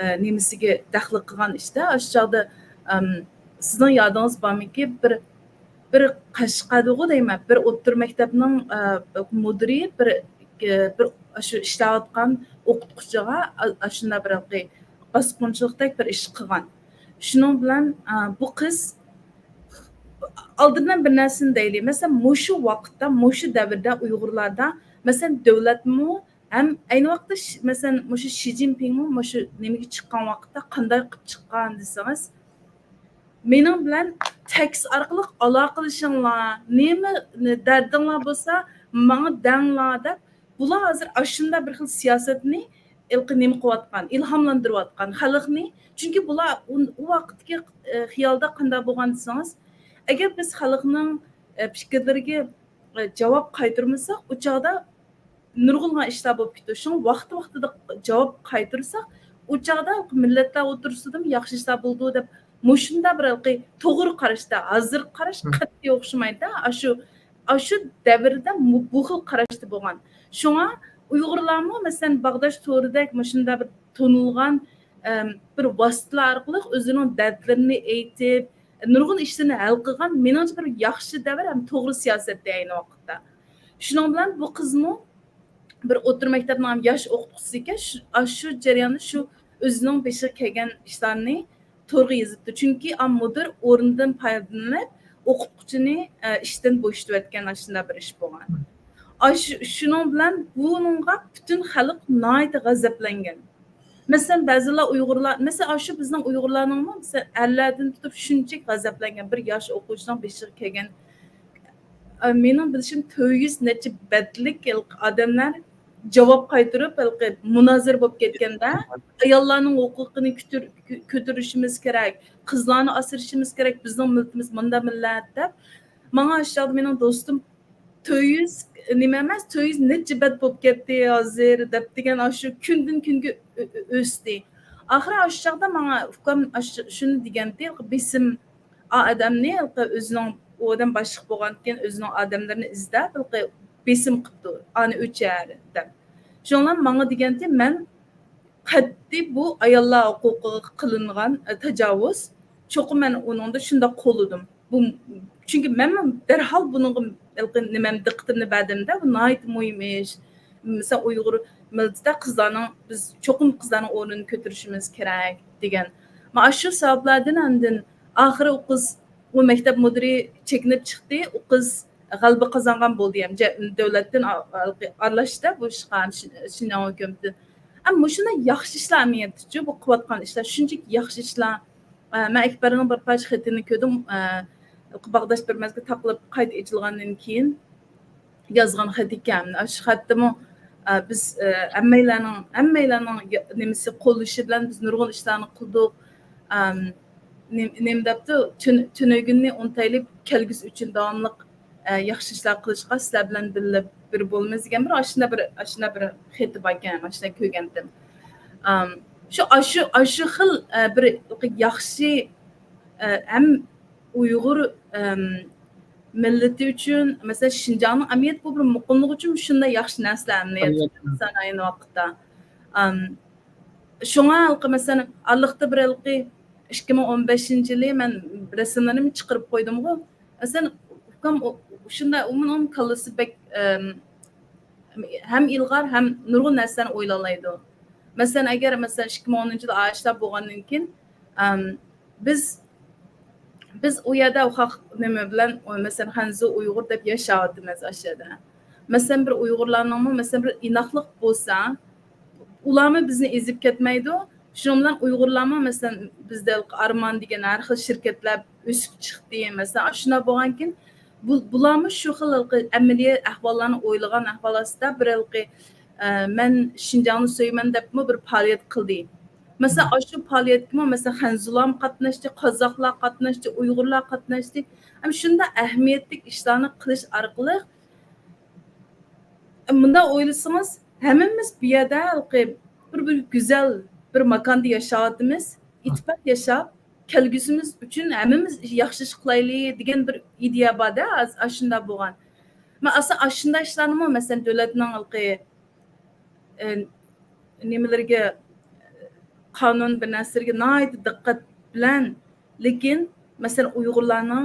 ئە، نېمىسىگە دەخلى قىلغان ئىشتا. ئاشۇ چاغدا، ئەم، سىزنىڭ يادىڭىز بارمىكى، بىر، بىر قەشقەردىغۇ دەيمەن، بىر ئوتتۇرا مەكتەپنىڭ، ئە، مۇدىرى بىر، ئە، بىر ئاشۇ ئىشلەۋاتقان ئوقۇتقۇچىغا ئا-، ئاشۇنداق بىر ھېلىقى باسقۇنچىلىقتەك بىر ئىش قىلغان. شۇنىڭ بىلەن، ئە، بۇ قىز ئالدى بىلەن بىر نەرسىنى دەيلى. مەسىلەن، مۇشۇ ۋاقىتتا، مۇشۇ دەۋردە ئۇيغۇرلاردا، مەسىلەن، دۆلەتمۇ ھەم ئەينى ۋاقىتتا ش-، مەسىلەن، مۇشۇ شى جىنپىڭمۇ مۇشۇ نېمىگە چىققان ۋاقىتتا قانداق قىلىپ چىققان دېسىڭىز، مېنىڭ بىلەن تېكىست ئارقىلىق ئالاقىلىشىڭلار، نېمە دەردىڭلار بولسا ماڭا دەڭلار دەپ، بۇلار ھازىر ئاشۇنداق بىر خىل سىياسەتنى ھېلىقى نېمە قىلىۋاتقان، ئىلھاملاندۇرۇۋاتقان خەلقنى. چۈنكى بۇلار ئۇ، ئۇ ۋاقىتتىكى، ئە، خىيالدا قانداق بولغان دېسىڭىز، ئەگەر بىز خەلقنىڭ، ئە، پىكىرلىرىگە، ئە، جاۋاب قايتۇرمىساق، ئۇ چاغدا نۇرغۇنلىغان ئىشلار بولۇپ كېتىدۇ. شۇڭا ۋاقتى-ۋاقتىدا جاۋاب قايتۇرساق، ئۇ چاغدا مىللەتلەر ئوتتۇرىسىدىمۇ ياخشى ئىشلار بولىدۇ دەپ، مۇشۇنداق بىر ھېلىقى توغرا قاراشتا، ھازىرقى قاراش قەتئىي ئوخشىمايدۇ. ئاشۇ، ئاشۇ دەۋردە مۇ-، بۇ خىل قاراشتا بولغان. شۇڭا ئۇيغۇرلارمۇ، مەسىلەن، باغداش تورىدەك مۇشۇنداق بىر تونۇلغان، ئەم، بىر ۋاسىتىلەر ئارقىلىق ئۆزىنىڭ دەردلىرىنى ئېيتىپ، نۇرغۇن ئىشلارنى ھەل قىلغان، مېنىڭچە بىر ياخشى دەۋر ھەم توغرا سىياسەتتە ئەينى ۋاقىتتا. شۇنىڭ بىلەن بۇ قىزمۇ بىر ئوتتۇرا مەكتەپنىڭ ھەم ياش ئوقۇتقۇچىسى ئىكەن، شۇ، ئاشۇ جەرياندا شۇ ئۆزىنىڭ بېشىغا كەلگەن ئىشلارنى تورغا يېزىپتۇ. چۈنكى ئا مۇدىر ئورنىدىن پايدىلىنىپ، ئوقۇتقۇچىنى، ئە، ئىشتىن بوشىتىۋەتكەن ئاشۇنداق بىر ئىش بولغان. ئاشۇ، شۇنىڭ بىلەن بۇنىڭغا پۈتۈن خەلق ناھايىتى غەزەپلەنگەن. مەسىلەن، بەزىلەر ئۇيغۇرلار، مەسىلەن، ئاشۇ بىزنىڭ ئۇيغۇرلارنىڭمۇ، مەسىلەن، ئەرلەردىن تۇتۇپ شۇنچىلىك غەزەپلەنگەن بىر ياش ئوقۇغۇچىنىڭ بېشىغا كەلگەن، ئە، مېنىڭ بىلىشىم، تۆت يۈز نەچچە بەتلىك ئادەملەر جاۋاب قايتۇرۇپ، ھېلىقى مۇنازىرە بولۇپ كەتكەندە، ئاياللارنىڭ ھوقۇقىنى كۆتۈر-، كۆتۈرۈشىمىز كېرەك، قىزلارنى ئاسرىشىمىز كېرەك، بىزنىڭ مىللىتىمىز مۇنداق مىللەت دەپ، ماڭا ئاشۇ چاغدا مېنىڭ دوستۇم تۆت يۈز نېمە ئەمەس، تۆت يۈز نەچچە بەت بولۇپ كەتتى ھازىر دەپ دېگەن ئاشۇ كۈندىن كۈنگە ئۆ-، ئۆ-، ئۆستى. ئاخىرى ئاشۇ چاغدا ماڭا ئۇكام ئاشۇ، شۇنى دېگەنتى، بېسىم ئا ئادەمنى، ھېلىقى ئۆزىنىڭ، ئۇ ئادەم باشلىق بولغاندىكىن ئۆزىنىڭ ئادەملىرىنى ئىزدەپ، ھېلىقى بېسىم قىپتۇ، ئانى ئۆچەر دەپ. شۇنىڭ بىلەن ماڭا دېگەنتى، مەن قەتئىي بۇ ئاياللار ھوقۇقىغا قىلىنغان، ئە، تاجاۋۇز. چوقۇم مەن ئۇنىڭدا شۇنداق قوللىدىم. بۇ، چۈنكى مەنمۇ دەرھال بۇنىڭغا ھېلىقى نېمەم، دىققىتىمنى بەردىمدە، بۇ ناھايىتى مۇھىم ئىش. مىسال، ئۇيغۇر مىللىتىدە قىزلارنىڭ، بىز چوقۇم قىزلارنىڭ ئورنىنى كۆتۈرۈشىمىز كېرەك دېگەن. مانا شۇ سەۋەبلەردىن ئاندىن ئاخىرى ئۇ قىز، ئۇ مەكتەپ مۇدىرى چېكىنىپ چىقتى. ئۇ قىز غەلىبە قازانغان بولدى، ھەم جە-، دۆلەتتىن ئا-، ئا-، ئارىلاشتى بۇ ئىشقا، ھەم شىن-، شىنجاڭ ھۆكۈمىتىدىن. ئەمما مۇشۇنداق ياخشى ئىشلار ئەمەلىيەتتىچۇ، بۇ قىلىۋاتقان ئىشلار شۇنچىلىك ياخشى ئىشلار. ئە، مەن ئەكبەرنىڭ بىر پارچە خېتىنى كۆردۈم. ئە، باغداش بىر مەزگىل تاقىلىپ قايتا ئېچىلغاندىن كېيىن يازغان خەت ئىكەن. ئاشۇ خەتتىمۇ، ئە، بىز، ئە، ھەممەيلەننىڭ، ھەممەيلەننىڭ يا-، نېمىسى، قوللىشى بىلەن بىز نۇرغۇن ئىشلارنى قىلدۇق. ئەم، نېم-، نېمە دەپتۇ؟ تۈن-، تۈنۈگۈننى ئۇنتايلى، كەلگۈسى ئۈچۈن داۋاملىق، ئە، ياخشى ئىشلار قىلىشقا سىلەر بىلەن بىللە بىر بولىمىز دېگەن بىر ئاشۇنداق بىر، ئاشۇنداق بىر خېتى باركەن، ئاشۇنداق كۆرگەنتىم. ئام، شۇ، ئاشۇ، ئاشۇ خىل، ئە، بىر ياخشى، ئە، ھەم ئۇيغۇر، ئەم، مىللىتى ئۈچۈن، مەسىلەن، شىنجاڭنىڭ ئەمەلىيەتتە بۇ بىر مۇقىملىق ئۈچۈن شۇنداق ياخشى نەرسىلەر ئەمەلىيەتتە ئەينى ۋاقىتتا. ئام، شۇڭا ھېلىقى، مەسىلەن، ئارىلىقتا بىر ھېلىقى ئىككى مىڭ ئون بەشىنچى يىلى مەن رەسىملىرىمنى چىقىرىپ قويدۇمغۇ. مەسىلەن، ئۇكام ئۇ-، شۇنداق، ئۇنىڭ كاللىسى بەك، ئەم، ھەم ئىلغار، ھەم نۇرغۇن نەرسىلەرنى ئويلايدۇ. مەسىلەن، ئەگەر، مەسىلەن، ئىككى مىڭ ئونىنچى يىلى ئاشۇنداق بولغاندىن كېيىن، ئەم، بىز، بىز ئۇ يەردە ئۇ خەق نېمە بىلەن، ئۇ، مەسىلەن، خەنزۇ، ئۇيغۇر دەپ ياشاۋاتىمىز ئاشۇ يەردە. مەسىلەن، بىر ئۇيغۇرلارنىڭمۇ، مەسىلەن، بىر ئىناقلىق بولسا، ئۇلارمۇ بىزنى ئېزىپ كەتمەيدۇ. شۇنىڭ بىلەن ئۇيغۇرلارمۇ، مەسىلەن، بىزدە ھېلىقى ئارمان دېگەن ھەر خىل شىركەتلەر ئۆسۈپ چىقتى. مەسىلەن، ئاشۇنداق بولغانكىن، بۇ، بۇلارمۇ شۇ خىل ھېلىقى ئەمەلىي ئەھۋاللارنى ئويلىغان ئەھۋال ئاستىدا بىر ھېلىقى، ئە، مەن شىنجاڭنى سۆيىمەن دەپمۇ بىر پائالىيەت قىلدى. مەسىلەن، ئاشۇ پائالىيەتكىمۇ، مەسىلەن، خەنزۇلارمۇ قاتناشتى، قازاقلار قاتناشتى، ئۇيغۇرلار قاتناشتى. ھەم شۇنداق ئەھمىيەتلىك ئىشلارنى قىلىش ئارقىلىق، مۇنداق ئويلىسىڭىز، ھەممىمىز بۇ يەردە ھېلىقى بىر، بىر گۈزەل بىر ماكاندا ياشاۋاتىمىز. ئىتتىپاق ياشاپ، كەلگۈسىمىز ئۈچۈن ھەممىمىز ياخشى ئىش قىلايلى دېگەن بىر ئىدىيە بار-دە، ئاز-، ئاشۇنداق بولغان. مەن ئاساسەن ئاشۇنداق ئىشلارنىمۇ، مەسىلەن، دۆلەتنىڭ ھېلىقى، ئە، نېمىلىرىگە، قانۇن بىر نەرسىلىرىگە ناھايىتى دىققەت بىلەن، لېكىن، مەسىلەن، ئۇيغۇرلارنىڭ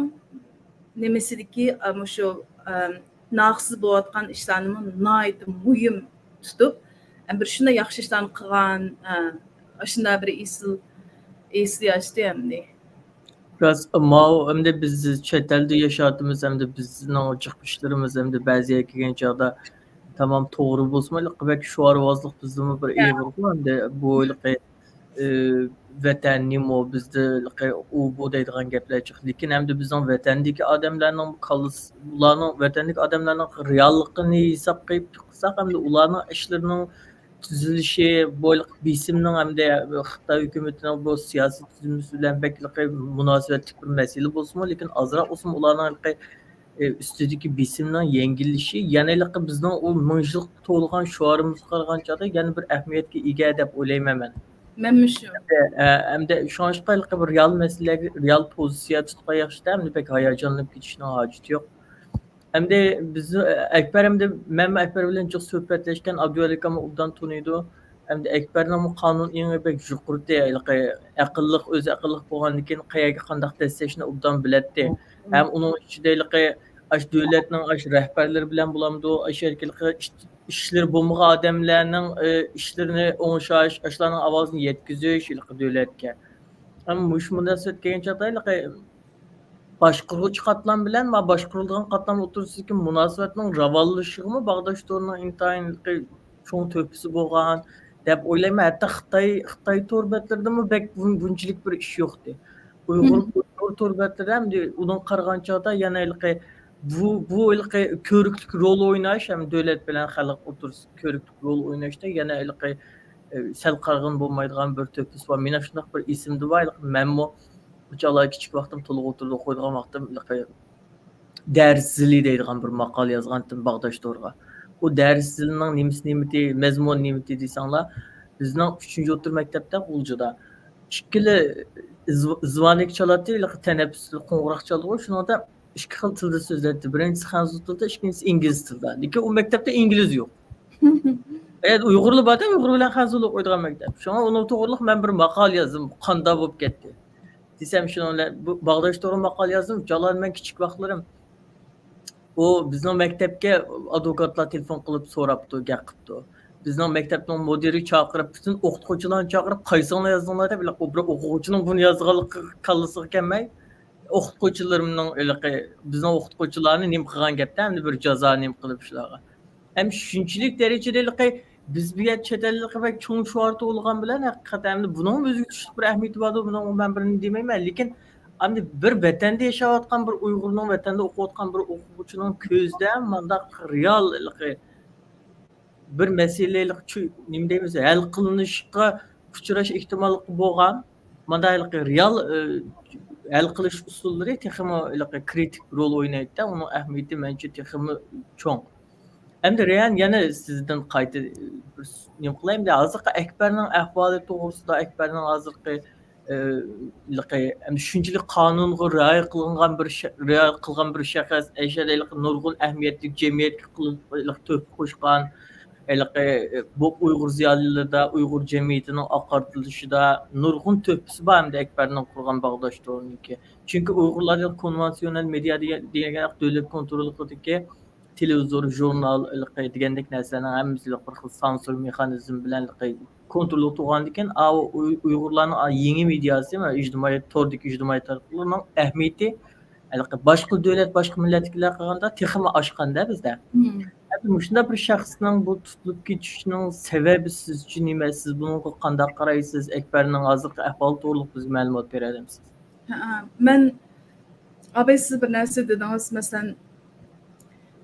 نېمىسىدىكى، ئە، مۇشۇ، ئە، ناھەقسىز بولۇۋاتقان ئىشلارنىمۇ ناھايىتى مۇھىم تۇتۇپ، ئە، بىر شۇنداق ياخشى ئىشلارنى قىلغان، ئە، ئاشۇنداق بىر ئېسىل، ئېسىل ياشتى ئەمدى. راست، ماۋۇ ئەمدى بىز چەت ئەلدە ياشاۋاتىمىز، ئەمدى بىزنىڭ جىق ئىشلىرىمىز ئەمدى بەزى يەرگە كەلگەن چاغدا تامام توغرا بولسىمۇ، ھېلىقى بەك شوئارۋازلىق بىزدىمۇ بىر ئېغىرغۇ، ئەمدى بۇ ھېلىقى، ئى، ۋەتەننىمۇ بىزدە ھېلىقى ئۇ بۇ دەيدىغان گەپلەر جىق. لېكىن ئەمدى بىزنىڭ ۋەتەندىكى ئادەملەرنىڭ كاللىسى، ئۇلارنىڭ ۋەتەندىكى ئادەملەرنىڭ رېئاللىقىنى ھېسابقا ئېلىپ قىلساق، ئەمدى ئۇلارنىڭ ئىشلىرىنىڭ تۈزۈلۈشى، بۇ ھېلىقى بېسىمنىڭ ئەمدى خىتاي ھۆكۈمىتىنىڭ بۇ سىياسىي تۈزۈلمىسى بىلەن بەك ھېلىقى مۇناسىۋەتلىك بىر مەسىلە بولسىمۇ، لېكىن ئازراق بولسىمۇ ئۇلارنىڭ ھېلىقى، ئى، ئۈستىدىكى بېسىمنىڭ يەڭگىللىشى، يەنە ھېلىقى بىزنىڭ ئۇ مىڭ يىللىق تۇغۇلغان شوئارىمىزغا قارىغان چاغدا يەنە بىر ئەھمىيەتكە ئىگە دەپ ئويلايمەن مەن. مەنمۇ شۇ. ئە، ئەمدى شۇڭلاشقا ھېلىقى بىر رېئال مەسىلىلەرگە رېئال پوزىتسىيە تۇتقان ياخشىدا، ئەمدى بەك ھاياجانلىنىپ كېتىشنىڭ ھاجىتى يوق. ئەمدى بىز، ئەكبەر، ئەمدى مەنمۇ ئەكبەر بىلەن جىق سۆھبەتلەشكەن، ئابدۇۋەلى ئاكاممۇ ئوبدان تونۇيدۇ. ئەمدى ئەكبەرنىڭمۇ قانۇن ئېڭى بەك يۇقىرىتى، ھېلىقى ئەقىللىق، ئۆزى ئەقىللىق بولغاندىكىن قەيەرگە قانداق دەسسەشنى ئوبدان بىلەتتى. ھەم ئۇنىڭ ئىچىدە ھېلىقى ئاشۇ دۆلەتنىڭ ئاشۇ رەھبەرلىرى بىلەن بولامدۇ، ئاشۇ يەردىكى ھېلىقى ئىش-، ئىشلىرى بولمىغان ئادەملەرنىڭ، ئى، ئىشلىرىنى ئوڭشاش، ئاشۇلارنىڭ ئاۋازىنى يەتكۈزۈش ھېلىقى دۆلەتكە. ئەمما مۇشۇ مۇناسىۋەت كەلگەن چاغدا ھېلىقى باشقۇرغۇچى قاتلام بىلەن ما باشقۇرۇلىدىغان قاتلام ئوتتۇرىسىدىكى مۇناسىۋەتنىڭ راۋانلىشىشىغىمۇ باغداش تورىنىڭ ئىنتايىن چوڭ تۆھپىسى بولغان دەپ ئويلايمەن. ھەتتا خىتاي، خىتاي تور بەتلىرىدىمۇ بەك بۇن-، بۇنچىلىك بىر ئىش يوقتى. ئۇيغۇر، ئۇيغۇر تور بەتلىرىدە ئەمدى ئۇنىڭغا قارىغان چاغدا يەنە ھېلىقى بۇ، بۇ ھېلىقى كۆرۈكلۈك رول ئويناش، ھەم دۆلەت بىلەن خەلق ئوتتۇرىسىدا كۆرۈكلۈك رول ئويناشتا يەنە ھېلىقى، ئە، سەل قارىغىلى بولمايدىغان بىر تۆھپىسى بار. مېنىڭ شۇنداق بىر ئېسىمدە بار، ھېلىقى مەنمۇ چالا كىچىك ۋاقتىم تولغا ئوتتۇرىدا ئوقۇيدىغان ۋاقتىم ھېلىقى دەرس زىلى دەيدىغان بىر ماقالە يازغانتىم باغداش تورغا. ئۇ دەرس زىلىنىڭ نېمىسى نېمىتى، مەزمۇنى نېمىتى دېسەڭلار، بىزنىڭ ئۈچىنچى ئوتتۇرا مەكتەپتە غۇلجىدا ئىككىلا زىۋ-، زۋانىك چالاتتى، ھېلىقى تەنەپپۇس قوڭغۇراق چالىدىغۇ، شۇنىڭدا ئىككى خىل تىلدا سۆزلەيتتى. بىرىنچىسى خەنزۇ تىلىدا، ئىككىنچىسى ئىنگلىز تىلىدا. لېكىن ئۇ مەكتەپتە ئىنگلىز يوق. ئۇيغۇرلار بار-دە، ئۇيغۇر بىلەن خەنزۇلار ئوقۇيدىغان مەكتەپ. شۇڭا ئۇنىڭ توغرىلىق مەن بىر ماقالە يازدىم، قانداق بولۇپ كەتتى. دېسەم، شۇنىڭ بىلەن بۇ باغداش تورغا ماقالە يازدىم. جالان، مەن كىچىك ۋاقىتلىرىم، ئۇ بىزنىڭ مەكتەپكە ئادۋوكاتلار تېلېفون قىلىپ سوراپتۇ، گەپ قىپتۇ. بىزنىڭ مەكتەپنىڭ مۇدىرى چاقىرىپ، پۈتۈن ئوقۇتقۇچىلارنى چاقىرىپ، قايسىڭلار يازدىڭلار دەپ، بىر ئوقۇغۇچىنىڭ بۇنى يازغانلىقى كاللىسىغا كەلمەي، ئوقۇتقۇچىلىرىمنىڭ ھېلىقى، بىزنىڭ ئوقۇتقۇچىلارنى نېمە قىلغان گەپتە، ئەمدى بىر جازا نېمە قىلىپ شۇلارغا. ھەم شۇنچىلىك دەرىجىدە ھېلىقى بىز بۇ يەردە چەت ئەللىكلەر بەك چوڭ شوئار تۇغۇلغان بىلەن، ھەقىقەتەن ئەمدى بۇنىڭمۇ ئۆزىگە تۇتۇشلۇق بىر ئەھمىيىتى باردۇ، بۇنىڭغا مەن بىرنى دېمەيمەن. لېكىن ئەمدى بىر ۋەتەندە ياشاۋاتقان بىر ئۇيغۇرنىڭ، ۋەتەندە ئوقۇۋاتقان بىر ئوقۇغۇچىنىڭ كۆزىدە مانداق رېئال ھېلىقى بىر مەسىلە، ھېلىقى چۈ-، نېمە دەيمىز، ھەل قىلىنىشقا ئۇچراش ئېھتىماللىقى بولغان، مانداق ھېلىقى رېئال، ئى، ھەل قىلىش ئۇسۇللىرى تېخىمۇ ھېلىقى كرىتىك رول ئوينايدۇ-دە، ئۇنىڭ ئەھمىيىتى مەنچە تېخىمۇ چوڭ. ئەمدى رەيھان، يەنە سىزدىن قايتا، ئى، بىر س-، نېمە قىلاي، ئەمدى ھازىرقى ئەكبەرنىڭ ئەھۋالى توغرىسىدا، ئەكبەرنىڭ ھازىرقى، ئى، ھېلىقى، ئەمدى شۇنچىلىك قانۇنغا رىئايە قىلغان بىر ش-، رىئايە قىلغان بىر شەخس، ئەشەدە ھېلىقى نۇرغۇن ئەھمىيەتلىك جەمئىيەتكە قىلىپ، ھېلىقى تۆھپە قوشقان، ھېلىقى، بۇ ئۇيغۇر زىيالىيلىرىدا، ئۇيغۇر جەمئىيىتىنىڭ ئاقارتىلىشىدا نۇرغۇن تۆھپىسى بار ئەمدى ئەكبەرنىڭ قۇرغان باغداش تورىنىڭكى. چۈنكى ئۇيغۇرلار كونۋېنسىيونېل مېدىيا دېگەن، دېگەن دۆلەت كونتروللۇقىدىكى تېلېۋىزور، ژۇرنال، ھېلىقى دېگەندەك نەرسىلەرنىڭ ھەممىسى بىر خىل سانسۇر مېخانىزمى بىلەن ھېلىقى كونتروللۇق تۇرغاندىكىن، ئاۋۇ ئۇي-، ئۇيغۇرلارنىڭ يېڭى مېدىياسى ۋە ئىجتىمائىي، توردىكى ئىجتىمائىي تاراتقۇلارنىڭ ئەھمىيىتى ھېلىقى باشقا دۆلەت، باشقا مىللەتتىكىلەرگە قارىغاندا تېخىمۇ ئاشقاندا بىزدە. مم. ھەم مۇشۇنداق بىر شەخسنىڭ بۇ تۇتۇلۇپ كېتىشىنىڭ سەۋەبى سىزچە نېمە؟ سىز بۇنىڭغا قانداق قارايسىز؟ ئەكبەرنىڭ ھازىرقى ئەھۋالى توغرۇلۇق بىزگە مەلۇمات بېرەلەمسىز؟ ھە، مەن ئاباي، سىز بىر نەرسە دېدىڭىز، مەسىلەن،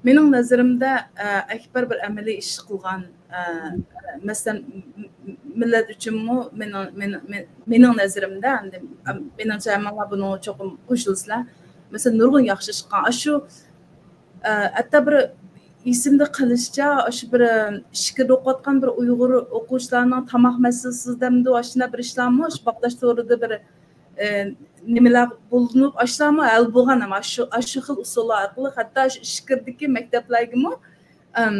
مېنىڭ نەزىرىمدە، ئە، ئەكبەر بىر ئەمەلىي ئىش قىلغان، ئە، مەسىلەن، م-، م-، مىللەت ئۈچۈنمۇ مېنىڭ، مېنىڭ، مېنىڭ نەزىرىمدە، ئەمدى، ئەم، مېنىڭچە ھەممىڭلار بۇنىڭغا چوقۇم قوشۇلىسىلەر. مەسىلەن، نۇرغۇن ياخشى ئىش قىلغان. ئاشۇ، ئە، ھەتتا بىر ئېسىمدە قېلىشىچە، ئاشۇ بىر، ئە، ئىچكىرىدە ئوقۇۋاتقان بىر ئۇيغۇر ئوقۇغۇچىلارنىڭ تاماق مەسىلىسى دەمدۇ، ئاشۇنداق بىر ئىشلارمۇ، ئاشۇ باغداش تورىدا بىر، ئە، نېمىلەر بولۇنۇپ، ئاشۇلارمۇ ھەل بولغان، ئەمما ئاشۇ، ئاشۇ خىل ئۇسۇللار ئارقىلىق ھەتتا ئاشۇ ئىچكىرىدىكى مەكتەپلەرگىمۇ، ئەم،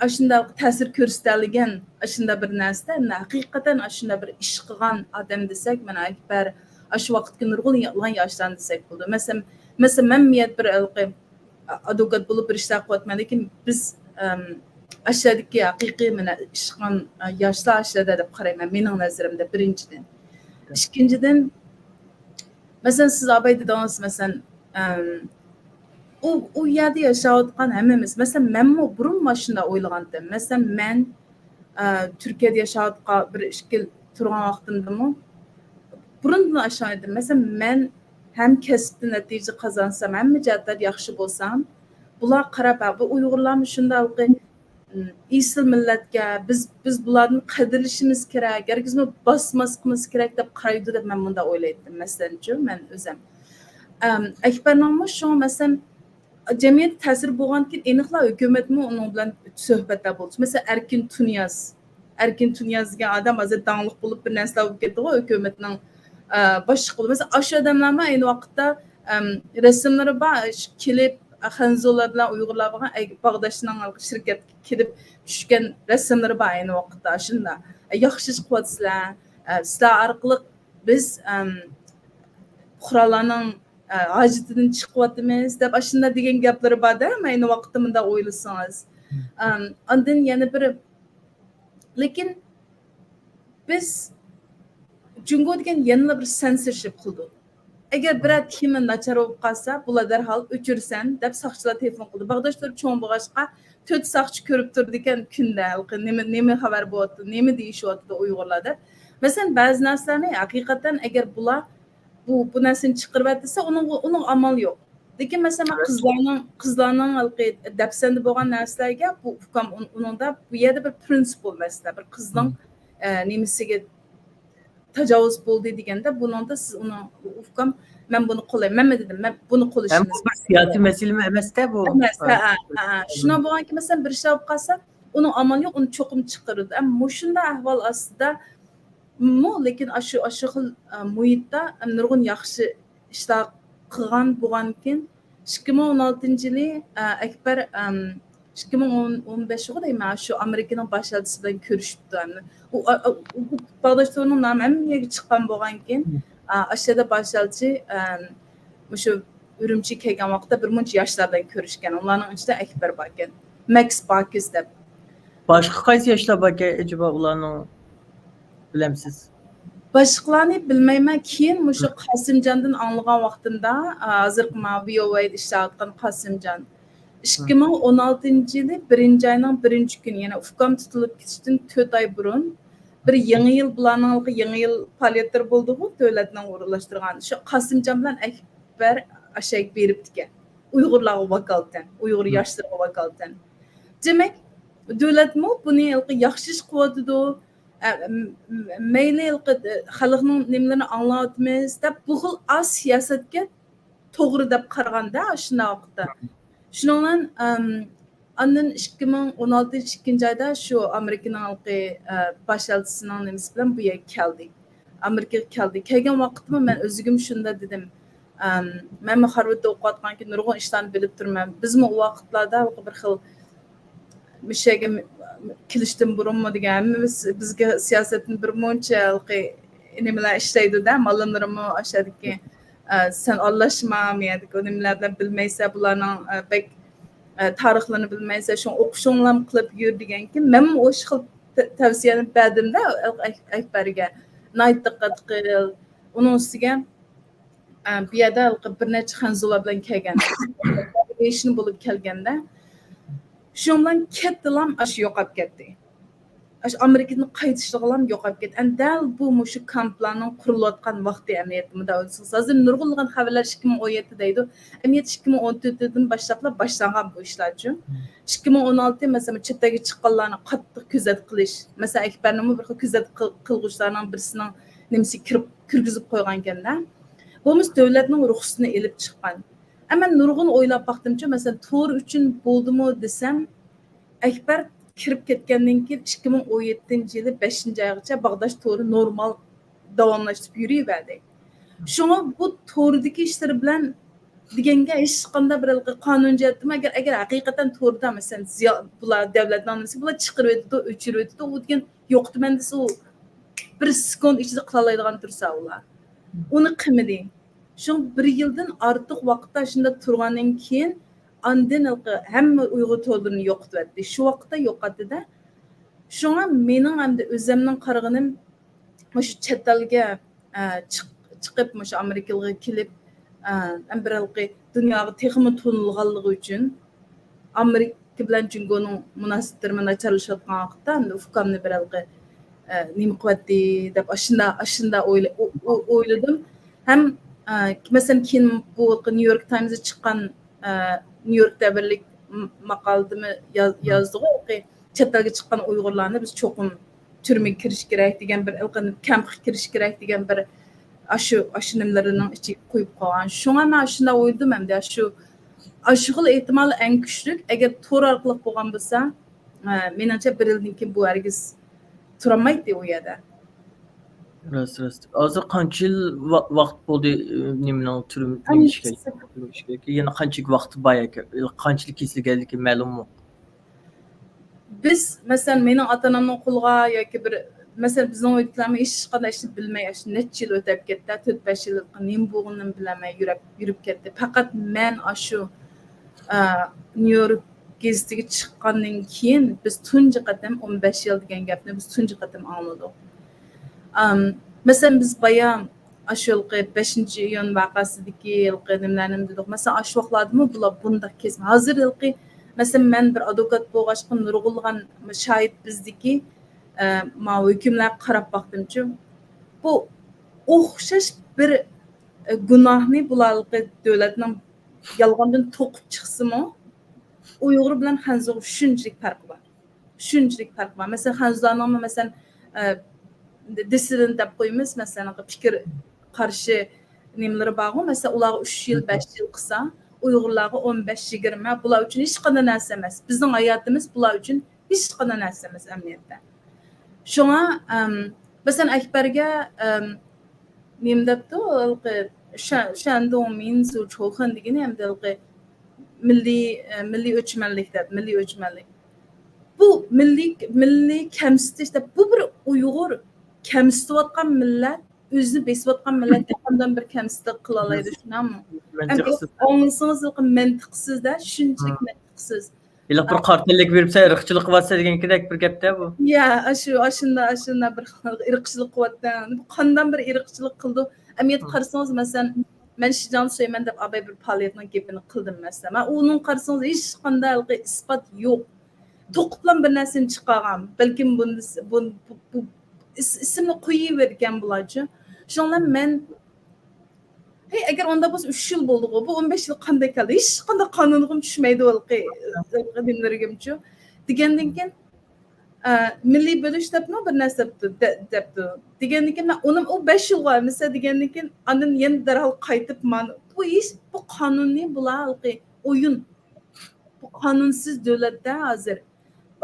ئاشۇنداق تەسىر كۆرسىتەلىگەن، ئاشۇنداق بىر نەرسە. ھەقىقەتەن ئاشۇنداق بىر ئىش قىلغان ئادەم دېسەك، مانا ئەكبەر، ئاشۇ ۋاقىتتىكى نۇرغۇن يا-، ياشلارنى دېسەك بولىدۇ. مەسىلەن، مەسىلەن، مەن مىيەت بىر ھېلىقى ئادۋوكات بولۇپ بىر ئىشلار قىلىۋاتىمەن، لېكىن بىز، ئەم، ئاشۇ يەردىكى ھەقىقىي مانا ئىش قىلغان، ئە، ياشلار ئاشۇ يەردە دەپ قارايمەن، مېنىڭ نەزىرىمدە، بىرىنچىدىن. ئىككىنچىدىن، مەسىلەن، سىز ئاباي دېدىڭىز، مەسىلەن، ئەم، ئۇ، ئۇ يەردە ياشاۋاتقان ھەممىمىز، مەسىلەن، مەنمۇ بۇرۇن مانا شۇنداق ئويلىغانتىم. مەسىلەن، مەن، ئە، تۈركىيەدە ياشاۋاتقان بىر ئىككى يىل تۇرغان ۋاقتىمدىمۇ بۇرۇندىن ئاشۇنداق ئىدىم. مەسىلەن، مەن ھەم كەسىپتە نەتىجە قازانسام، ھەممە جەھەتلەردە ياخشى بولسام، بۇلار قاراپ، ھە، بۇ ئۇيغۇرلارمۇ شۇنداق، ئېسىل مىللەتكە، بىز، بىز بۇلاردىن قەدىرلىشىمىز كېرەك، ھەرگىزمۇ باسماسلىقىمىز كېرەك دەپ قارايدۇ دەپ مەن مۇنداق ئويلايتتىم، مەسىلەنچۇ، مەن ئۆزۈم. ئەم، ئەكبەرنىڭمۇ شۇڭا، مەسىلەن، جەمئىيەتكە تەسىرى بولغاندىكىن ئېنىقلا ھۆكۈمەتمۇ ئۇنىڭ بىلەن سۆھبەتلەر بولدى. مەسىلەن، ئەركىن تۇنىياز. ئەركىن تۇنىياز دېگەن ئادەم ھازىر داڭلىق بولۇپ بىر نەرسىلەر بولۇپ كەتتىغۇ، ھۆكۈمەتنىڭ، ئە، باشلىقى بولۇپ. مەسىلەن، ئاشۇ ئادەملەرمۇ ئەينى ۋاقىتتا، ئەم، رەسىملىرى بار، شۇ كېلىپ، خەنزۇلار بىلەن ئۇيغۇرلار بولغان ئەي-، باغداشنىڭ شىركەتكە كېلىپ چۈشكەن رەسىملىرى بار ئەينى ۋاقىتتا. شۇنداق، ياخشى ئىش قىلىۋاتىسىلەر، ئە، سىلەر ئارقىلىق بىز، ئەم، پۇقرالارنىڭ، ئە، ھاجىتىدىن چىقىۋاتىمىز دەپ ئاشۇنداق دېگەن گەپلىرى بار-دە، ئەينى ۋاقىتتا مۇنداق ئويلىسىڭىز. ئەم، ئاندىن يەنە بىر، لېكىن بىز جۇڭگو دېگەن يەنىلا بىر سېنسورشىپ قىلىدۇ. ئەگەر بىرەر تېما ناچار بولۇپ قالسا، بۇلار دەرھال ئۆچۈرسەن دەپ ساقچىلار تېلېفون قىلىدۇ. باغداش تورى چوڭ بولغاچقا، تۆت ساقچى كۆرۈپ تۇرىدىكەن كۈندە، ھېلىقى نېمە، نېمە خەۋەر بولۇۋاتىدۇ، نېمە دېيىشىۋاتىدۇ ئۇيغۇرلار دەپ. مەسىلەن، بەزى نەرسىلەرنى ھەقىقەتەن ئەگەر بۇلار بۇ، بۇ نەرسىنى چىقىرىۋەتسە، ئۇنىڭغا، ئۇنىڭغا ئامال يوق. لېكىن مەسىلەن، مەن قىزلارنىڭ، قىزلارنىڭ ھېلىقى دەپسەندە بولغان نەرسىلەرگە بۇ ئۇكام ئۇن-، ئۇنىڭدا بۇ يەردە بىر پرىنسىپال مەسىلە، بىر قىزنىڭ، ئە، نېمىسىگە تاجاۋۇز بولدى دېگەندە، بۇنىڭدا سىز ئۇنىڭ، ئۇكام، مەن بۇنى قولايمەن، مەن دېدىم، مەن بۇنى قولىشىمىز بۇ سىياسىي مەسىلىمۇ ئەمەس-دە بۇ. ئەمەس، ھە، ھە، ھە. شۇنداق بولغانكى، مەسىلەن، بىر ئىش بولۇپ قالسا، ئۇنىڭ ئامالى يوق، ئۇنى چوقۇم چىقىرىدۇ. ئەمما مۇشۇنداق ئەھۋال ئاستىدا مۇ، لېكىن ئاشۇ، ئاشۇ خىل، ئە، مۇھىتتا، ئە، نۇرغۇن ياخشى ئىشلار قىلغان بولغانكىن، ئىككى مىڭ ئون ئالتىنچى يىلى، ئە، ئەكبەر، ئەم، ئىككى مىڭ ئون، ئون بەشىغۇ دەيمەن، شۇ ئامېرىكىنىڭ باش ئەلچىسى بىلەن كۆرۈشۈپتۇ. ئەمدى ئۇ، ئا، ئا، ئۇ، ئۇ باغداش تورىنىڭ نامى ھەممە يەرگە چىققان بولغانكىن، ئا، ئاشۇ يەردە باش ئەلچى، ئەم، مۇشۇ ئۈرۈمچىگە كەلگەن ۋاقىتتا بىر مۇنچە ياشلار بىلەن كۆرۈشكەن. ئۇلارنىڭ ئىچىدە ئەكبەر باركەن. مەكس باكىس دەپ. باشقا قايسى ياشلار باركەن ئەجەبا ئۇلارنىڭ، بىلەمسىز؟ باشقىلارنى بىلمەيمەن. كېيىن مۇشۇ قاسىمجاندىن ئاڭلىغان ۋاقتىمدا، ھازىرقى مانا ۋى ئو ئەيدە ئىشلەۋاتقان قاسىمجان. ئىككى مىڭ ئون ئالتىنچى يىلى بىرىنچى ئاينىڭ بىرىنچى كۈنى، يەنى ئۇكام تۇتۇلۇپ كېتىشتىن تۆت ئاي بۇرۇن، بىر يېڭى يىل، بۇلارنىڭ يېڭى يىل پائالىيەتلىرى بولىدىغۇ، دۆلەتنىڭ ئورۇنلاشتۇرغان. شۇ قاسىمجان بىلەن ئەكبەر ئەكبەر ئاشەگە بېرىپتىكەن. ئۇيغۇرلارغا ۋاكالىتەن، ئۇيغۇر ياشلىرىغا ۋاكالىتەن. دېمەك، دۆلەتمۇ بۇنى ھېلىقى ياخشى ئىش قىلىۋاتىدۇ، ئە، م-، م-، مەيلى ھېلىقى، ئە، خەلقنىڭ نېمىلىرىنى ئاڭلاۋاتىمىز دەپ، بۇ خىل ئاز سىياسەتكە توغرا دەپ قارىغاندا، ئاشۇنداق ۋاقىتتا. شۇنىڭ بىلەن، ئەم، ئاندىن ئىككى مىڭ ئون ئالتىنچى ئىككىنچى ئايدا شۇ ئامېرىكىنىڭ ھېلىقى، ئە، باش ئەلچىسىنىڭ نېمىسى بىلەن بۇ يەرگە كەلدى. ئامېرىكىغا كەلدى. كەلگەن ۋاقىتتىمۇ مەن ئۆزۈمگىمۇ شۇنداق دېدىم. ئەم، مەنمۇ خارۋاردتا ئوقۇۋاتقانكىن نۇرغۇن ئىشلارنى بىلىپ تۇرىمەن. بىزمۇ ئۇ ۋاقىتلاردا بىر خىل مۇشۇ يەرگە كېلىشتىن بۇرۇنمۇ دېگەن ھەممىمىز، بىزگە سىياسەتتىن بىر مۇنچە ھېلىقى نېمىلەر ئىشلەيدۇ-دە، مۇئەللىملىرىمۇ ئاشۇ يەردىكى، ئە، سەن ئارىلاشما، مۇ يەردىكى نېمىلەر بىلەن بىلمەيسەن، بۇلارنىڭ، ئە، بەك، ئە، تارىخلىرىنى بىلمەيسەن، شۇڭا ئوقۇشۇڭلارنى قىلىپ يۈر دېگەنكىن، مەنمۇ ئاشۇ خىل ت-، تەۋسىيەنى بەردىم-دە ئەك-، ئەكبەرگە. ناھايىتى دىققەت قىل. ئۇنىڭ ئۈستىگە، ئە، بۇ يەردە ھېلىقى بىر نەچچە خەنزۇلار بىلەن كەلگەن. دېلېگېيشن بولۇپ كەلگەندە، شۇنىڭ بىلەن كەتتىلام ئاشۇ يوقاپ كەتتى. ئاشۇ ئامېرىكىدىن قايتىشلىغىلام يوقاپ كەتتى. ئەمدى دەل بۇ مۇشۇ كامپلارنىڭ قۇرۇلۇۋاتقان ۋاقتى ئەمەلىيەتتە مۇنداق ئويلىسىڭىز. ھازىر نۇرغۇنلىغان خەۋەرلەر ئىككى مىڭ ئون يەتتە دەيدۇ. ئەمەلىيەتتە ئىككى مىڭ ئون تۆتتىن باشلاپلا باشلانغان بۇ ئىشلارچۇ. ئىككى مىڭ ئون ئالتە، مەسىلەن، چەت ئەلگە چىققانلارنى قاتتىق كۆزەت قىلىش. مەسىلەن، ئەكبەرنىمۇ بىر خىل كۆزەت قىل-، قىلغۇچىلارنىڭ بىرسىنىڭ نېمىسى كىرىپ، كىرگۈزۈپ قويغانكەن-دە. بولمىسا دۆلەتنىڭ رۇخسىتىنى ئېلىپ چىققان. ئەمما نۇرغۇن ئويلاپ باقتىمچۇ، مەسىلەن، تور ئۈچۈن بولدىمۇ دېسەم، ئەكبەر كىرىپ كەتكەندىن كېيىن ئىككى مىڭ ئون يەتتىنچى يىلى بەشىنچى ئايغىچە باغداش تورى نورمال داۋاملاشتۇرۇپ يۈرۈۋەردى. شۇڭا بۇ توردىكى ئىشلىرى بىلەن دېگەنگە ھېچقانداق بىر ھېلىقى قانۇن جەھەتتىمۇ، ئەگەر، ئەگەر ھەقىقەتەن توردا، مەسىلەن، زىيا-، بۇلار دەۋلەتنىڭ نېمىسى، بۇلار چىقىرىۋېتىدۇ، ئۆچۈرۈۋېتىدۇ، ئۇ دېگەن يوقىتىمەن دېسە، ئۇ بىر سېكۇنت ئىچىدە قىلالايدىغان تۇرسا ئۇلار. ئۇنى قىلمىدى. شۇڭا بىر يىلدىن ئارتۇق ۋاقىتتا شۇنداق تۇرغاندىن كېيىن، ئاندىن ھېلىقى ھەممە ئۇيغۇر تورلىرىنى يوقىتىۋەتتى. شۇ ۋاقىتتا يوقاتتى-دە. شۇڭا مېنىڭ ئەمدى ئۆزۈمنىڭ قارىغىنىم، مۇشۇ چەت ئەلگە، ئە، چىق-، چىقىپ، مۇشۇ ئامېرىكىغا كېلىپ، ئە، ھەم بىر ھېلىقى دۇنياغا تېخىمۇ تونۇلغانلىقى ئۈچۈن، ئامېرىكا بىلەن جۇڭگونىڭ مۇناسىۋەتلىرىمۇ ناچارلىشىۋاتقان ۋاقىتتا، ئەمدى ئۇكامنى بىر ھېلىقى، ئە، نېمە قىلىۋەتتى دەپ، ئاشۇنداق، ئاشۇنداق ئويلا-، ئو-، ئو-، ئويلىدىم. ھەم، ئە، مەسىلەن، كېيىن بۇ ھېلىقى نيۇ يورك تايمسدا چىققان، ئە، نيۇ يورك دەۋرلىك م-، ماقالىدىمۇ ياز-، يازدىغۇ، ھېلىقى چەت ئەلگە چىققان ئۇيغۇرلارنى بىز چوقۇم تۈرمىگە كىرىش كېرەك دېگەن بىر، ئەلقەم-، كەمپكە كىرىش كېرەك دېگەن بىر ئاشۇ، ئاشۇ نېمىلىرىنىڭ ئىچىگە قويۇپ قويغان. شۇڭا مەن ئاشۇنداق ئويلىدىم ئەمدى، ئاشۇ، ئاشۇ خىل ئېھتىمال ئەڭ كۈچلۈك. ئەگەر تور ئارقىلىق بولغان بولسا، ئە، مېنىڭچە بىر يىلدىن كېيىن بۇ ھەرگىز تۇرالمايتتى ئۇ يەردە. راست، راست. ھازىر قانچە يىل ۋا-، ۋاقىت بولدى، ئى، نېمىنىڭ تۈرم-، نېمە ئىشكە، تۈرمە ئىشكە؟ يەنە قانچىلىك ۋاقتى بار ياكى قانچىلىك كېسىلگەنلىكى مەلۇممۇ؟ بىز، مەسىلەن، مېنىڭ ئاتا-ئانامنىڭ قولىغا ياكى بىر، مەسىلەن، بىزنىڭ ئۆيدىكىلەرمۇ ھېچقانداق ئىشنى بىلمەي، ئاشۇ نەچچە يىل ئۆتەپ كەتتى، تۆت-بەش يىل نېمە بولغىنىنى بىلەلمەي يۈرەپ، يۈرۈپ كەتتى. پەقەت مەن ئاشۇ، ئە، نيۇ يورك گېزىتىگە چىققاندىن كېيىن بىز تۇنجى قېتىم، ئون بەش يىل دېگەن گەپنى بىز تۇنجى قېتىم ئاڭلىدۇق. ئام، مەسىلەن، بىز بايا ئاشۇ ھېلىقى بەشىنچى ئىيۇن ۋەقەسىدىكى ھېلىقى نېمىلەرنى دېدۇق. مەسىلەن، ئاشۇ ۋاقىتلاردىمۇ بۇلار بۇنداق كەسمە. ھازىر ھېلىقى، مەسىلەن، مەن بىر ئادۋوكات بولغاچقا نۇرغۇنلىغان شاھىت بىزدىكى، ئە، ماۋۇ ھۆكۈملەرگە قاراپ باقتىمچۇ. بۇ ئوخشاش بىر، ئە، گۇناھنى بۇلار ھېلىقى دۆلەتنىڭ يالغاندىن توقۇپ چىقسىمۇ، ئۇيغۇر بىلەن خەنزۇغا شۇنچىلىك پەرقى بار. شۇنچىلىك پەرق بار. مەسىلەن، خەنزۇلارنىڭمۇ، مەسىلەن، ئە، دىسسىدېنت دەپ قويىمىز، مەسىلەن، پىكىر قارشى نېمىلىرى بارغۇ، مەسىلەن، ئۇلارغا ئۈچ يىل، بەش يىل قىلسا، ئۇيغۇرلارغا ئون بەش، يىگىرمە، بۇلار ئۈچۈن ھېچقانداق نەرسە ئەمەس. بىزنىڭ ھاياتىمىز بۇلار ئۈچۈن ھېچقانداق نەرسە ئەمەس ئەمەلىيەتتە. شۇڭا، ئەم، مەسىلەن، ئەكبەرگە، ئەم، نېمە دەپتۇ، ھېلىقى شا-، شەندۇڭ مىنسۇ چوخېن دېگىنى ئەمدى ھېلىقى مىللىي، ئە، مىللىي ئۆچمەنلىك دەپ، مىللىي ئۆچمەنلىك. بۇ مىللىي، مىللىي كەمسىتىش دەپ، بۇ بىر ئۇيغۇر كەمسىتىۋاتقان مىللەت، ئۆزىنى بېسىۋاتقان مىللەتكە قانداق بىر كەمسىتىش قىلالايدۇ، شۇنداقمۇ؟ ئەمدى ئاڭلىسىڭىز ھېلىقى مەنتىقسىز-دە، شۇنچىلىك مەنتىقسىز. ھېلىقى بىر قارا تەنلىك بېرىپسەن، ئىرقچىلىق قىلىۋاتىسەن دېگەندەك بىر گەپتە بۇ. يا، ئاشۇ، ئاشۇنداق، ئاشۇنداق بىر ئىرقچىلىق قىلىۋاتىدۇ. قانداق بىر ئىرقچىلىق قىلىدۇ؟ ئەمەلىيەتتە قارىسىڭىز، مەسىلەن، مەن شىنجاڭدا سۆيىمەن دەپ ئاباي بىر پائالىيەتنىڭ گېپىنى قىلدىم، مەسىلەن. مەن ئۇنىڭ قارىسىڭىز ھېچقانداق ھېلىقى ئىسپات يوق. توقۇپلا بىر نەرسىنى چىقارغان. بەلكىم بۇ، بۇ، بۇ، بۇ ئىس-، ئىسىمنى قويۇۋەرگەن بۇلارچۇ. شۇنىڭ بىلەن مەن ھەي، ئەگەر ئۇنداق بولسا، ئۈچ يىل بولدىغۇ، بۇ ئون بەش يىل قانداق كەلدى؟ ھېچقانداق قانۇنغىمۇ چۈشمەيدۇ، ھېلىقى، ھېلىقى نېمىلىرىگىمۇچۇ. دېگەندىن كېيىن، ئە، مىللىي بۆلۈش دەپمۇ بىر نەرسە دەپتۇ، دە-، دەپتۇ. دېگەندىن كېيىن، مەن ئۇنىمۇ، ئۇ بەش يىلغا ئەمىسە دېگەندىن كېيىن، ئاندىن يەنە دەرھال قايتىپ مانا، بۇ ھېچ، بۇ قانۇننى بۇلار ھېلىقى ئويۇن. بۇ قانۇنسىز دۆلەتتە ھازىر.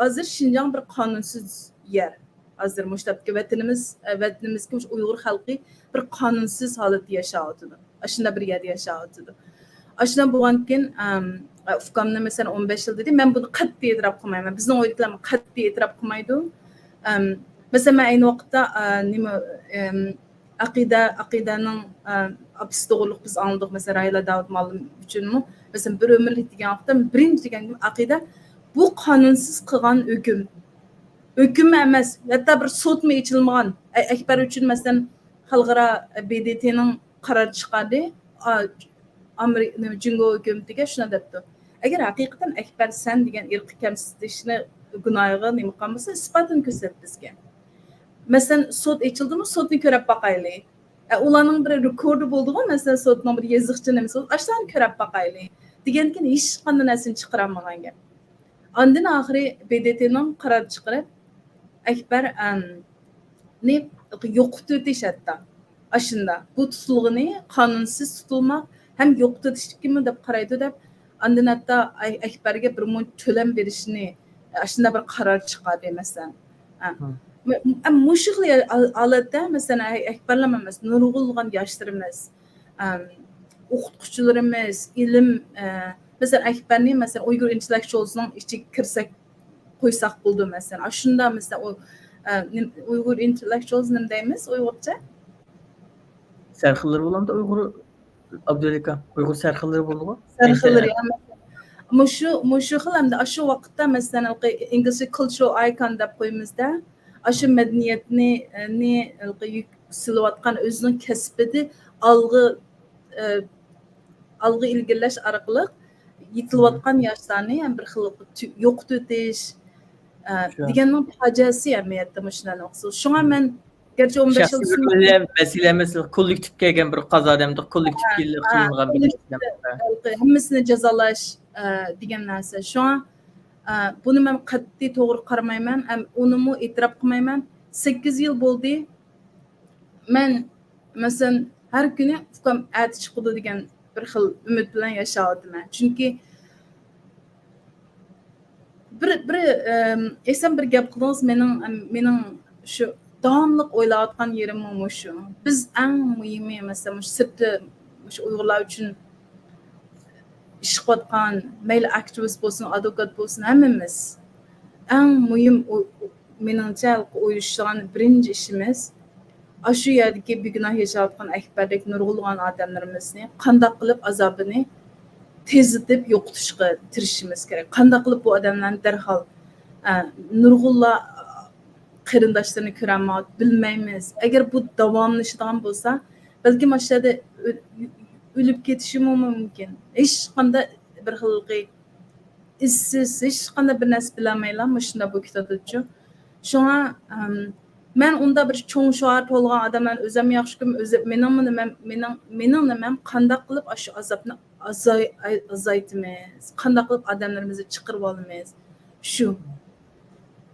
ھازىر شىنجاڭ بىر قانۇنسىز يەر. ھازىر مۇشۇ دەپتىكى ۋەتىنىمىز، ئە، ۋەتىنىمىزدىكى مۇشۇ ئۇيغۇر خەلقى بىر قانۇنسىز ھالەتتە ياشاۋاتىدۇ. ئاشۇنداق بىر يەردە ياشاۋاتىدۇ. ئاشۇنداق بولغاندىكىن، ئەم، ئە، ئۇكامنى مەسىلەن ئون بەش يىل دېدى. مەن بۇنى قەتئىي ئېتىراپ قىلمايمەن. بىزنىڭ ئۆيدىكىلەرمۇ قەتئىي ئېتىراپ قىلمايدۇ. ئەم، مەسىلەن، مەن ئەينى ۋاقىتتا، ئە، نېمە، ئەم، ئەقىدە، ئەقىدەنىڭ، ئە، ئاپىسى توغرۇلۇق بىز ئاڭلىدۇق. مەسىلەن، راھىلە داۋۇت مۇئەللىم ئۈچۈنمۇ، مەسىلەن، بىر ئۆمۈرلۈك دېگەن ۋاقىتتا بىرىنچى دېگەن ئەقىدە، بۇ قانۇنسىز قىلغان ھۆكۈم. ھۆكۈم ئەمەس، ھەتتا بىر سوتمۇ ئېچىلمىغان. ئە-، ئەكبەر ئۈچۈن، مەسىلەن، خەلقئارا ب د ت نىڭ قارار چىقاردى. ئا-، ئامېرىكا، نېمە، جۇڭگو ھۆكۈمىتىگە شۇنداق دەپتۇ. ئەگەر ھەقىقەتەن ئەكبەر سەن دېگەن ئىرقىي كەمسىتىشنى گۇناھىغا نېمە قىلمىسا، ئىسپاتىنى كۆرسەت بىزگە. مەسىلەن، سوت ئېچىلدىمۇ، سوتنى كۆرەپ باقايلى. ئە، ئۇلارنىڭ بىر رېكوردى بولدىغۇ، مەسىلەن، سوتنىڭ بىر يېزىقچە نېمىسى بولدى، ئاشۇلارنى كۆرەپ باقايلى دېگەندىكىن ھېچقانداق نەرسىنى چىقىرالمىغان گەپ. ئاندىن ئاخىرى ب د ت نىڭ قارار چىقىرىپ، ئەكبەر، ئەم، نى يوقىتىۋېتىش ھەتتا. ئاشۇنداق. بۇ تۇتۇلغىنى قانۇنسىز تۇتۇلماق ھەم يوقىتىۋېتىشتىكىمۇ دەپ قارايدۇ دەپ، ئاندىن ھەتتا ئەي-، ئەكبەرگە بىر مۇنچە تۆلەم بېرىشنى، ئاشۇنداق بىر قارار چىقاردى، مەسىلەن. ئە، م-، م-، مۇشۇ خىل ھال-، ھالەتتە، مەسىلەن، ئەي-، ئەكبەرلا ئەمەس، نۇرغۇنلىغان ياشلىرىمىز، ئەم، ئوقۇتقۇچىلىرىمىز، ئىلىم، ئە، مەسىلەن، ئەكبەرنى، مەسىلەن، ئۇيغۇر ئىنتېللېكچۇئالسنىڭ ئىچىگە كىرسەك، قويساق بولىدۇ، مەسىلەن. ئاشۇنداق، مەسىلەن، ئۇ، ئە، نېم-، ئۇيغۇر ئىنتېللېكچۇئالز نېمە دەيمىز ئۇيغۇرچە؟ سەرخىللىرى بولامدۇ ئۇيغۇر، ئابدۇلىكا؟ ئۇيغۇر سەرخىللىرى بولىدىغۇ؟ سەرخىللىرى، ئە، مەسىلەن. مۇشۇ، مۇشۇ خىل ھەمدە ئاشۇ ۋاقىتتا، مەسىلەن، ھېلىقى ئىنگلىزچە كالچۇرال ئايكون دەپ قويىمىزدە، ئاشۇ مەدەنىيەتنى، ئە، نى، ھېلىقى يۈكسىلىۋاتقان ئۆزىنىڭ كەسپىدە ئالغا، ئە، ئالغا ئىلگىرىلەش ئارقىلىق يېتىلىۋاتقان ياشلارنى ھەم بىر خىل تۈ-، يوقىتىۋېتىش، ئە، شۇ. دېگەننىڭ پاجىئەسى ئەمەلىيەتتە مۇشۇلارنىڭ ئۇقسىز. شۇڭا مەن گەرچە ئون بەش يىل شەخسىي بىر مەسىلە، مەسىلە ئەمەس، كوللېكتىپكە كەلگەن بىر قازا دەمدۇق، كوللېكتىپكە ھە، قىلىنغان بىر كوللېكتىپ، ئىش دەمدۇق. ھەممىسىنى جازالاش، ئە، دېگەن نەرسە. شۇڭا، ئە، بۇنى مەن قەتئىي توغرا قارىمايمەن، ھەم ئۇنىمۇ ئېتىراپ قىلمايمەن. سەككىز يىل بولدى. مەن، مەسىلەن، ھەر كۈنى ئۇكام ئەتە چىقىدۇ دېگەن بىر خىل ئۈمىد بىلەن ياشاۋاتىمەن. چۈنكى بىر، بىر، ئەم، ئېسەم بىر گەپ قىلدىڭىز، مېنىڭ، ئەم، مېنىڭ شۇ داۋاملىق ئويلاۋاتقان يېرىممۇ مۇشۇ. بىز ئەڭ مۇھىمى، مەسىلەن، مۇشۇ سىرتتا، مۇشۇ ئۇيغۇرلار ئۈچۈن ئىش قىلىۋاتقان، مەيلى ئاكتىۋىست بولسۇن، ئادۋوكات بولسۇن، ھەممىمىز ئەڭ مۇھىم ئو-، ئو-، مېنىڭچە، ئويلىشىدىغان بىرىنچى ئىشىمىز، ئاشۇ يەردىكى بىگۇناھ ياشاۋاتقان ئەكبەردەك نۇرغۇنلىغان ئادەملىرىمىزنى قانداق قىلىپ ئازابىنى تېزلىتىپ يوقىتىشقا تىرىشىشىمىز كېرەك. قانداق قىلىپ بۇ ئادەملەرنى دەرھال، ئە، نۇرغۇنلار قېرىنداشلىرىنى كۆرەلمەيۋاتىدۇ، بىلمەيمىز. ئەگەر بۇ داۋاملىشىدىغان بولسا، بەلكىم ئاشۇ يەردە ئۆ-، ئۆلۈپ كېتىشىمۇ مۇمكىن. ھېچقانداق بىر خىلقى ئىزسىز، ھېچقانداق بىر نەرسە بىلەلمەيلا مۇشۇنداق بولۇپ كېتىۋاتىدۇچۇ. شۇڭا، ئەم، مەن ئۇنداق بىر چوڭ شوئار تولغان ئادەملەرنى ئۆزۈم ياخشى كۆرمەن. ئۆزى، مېنىڭ نېمەم، مېنىڭ، مېنىڭ نېمەم قانداق قىلىپ ئاشۇ ئازابنى ئازاي-، ئاي-، ئازايتىمىز؟ قانداق قىلىپ ئادەملىرىمىزنى چىقىرىۋالىمىز؟ شۇ.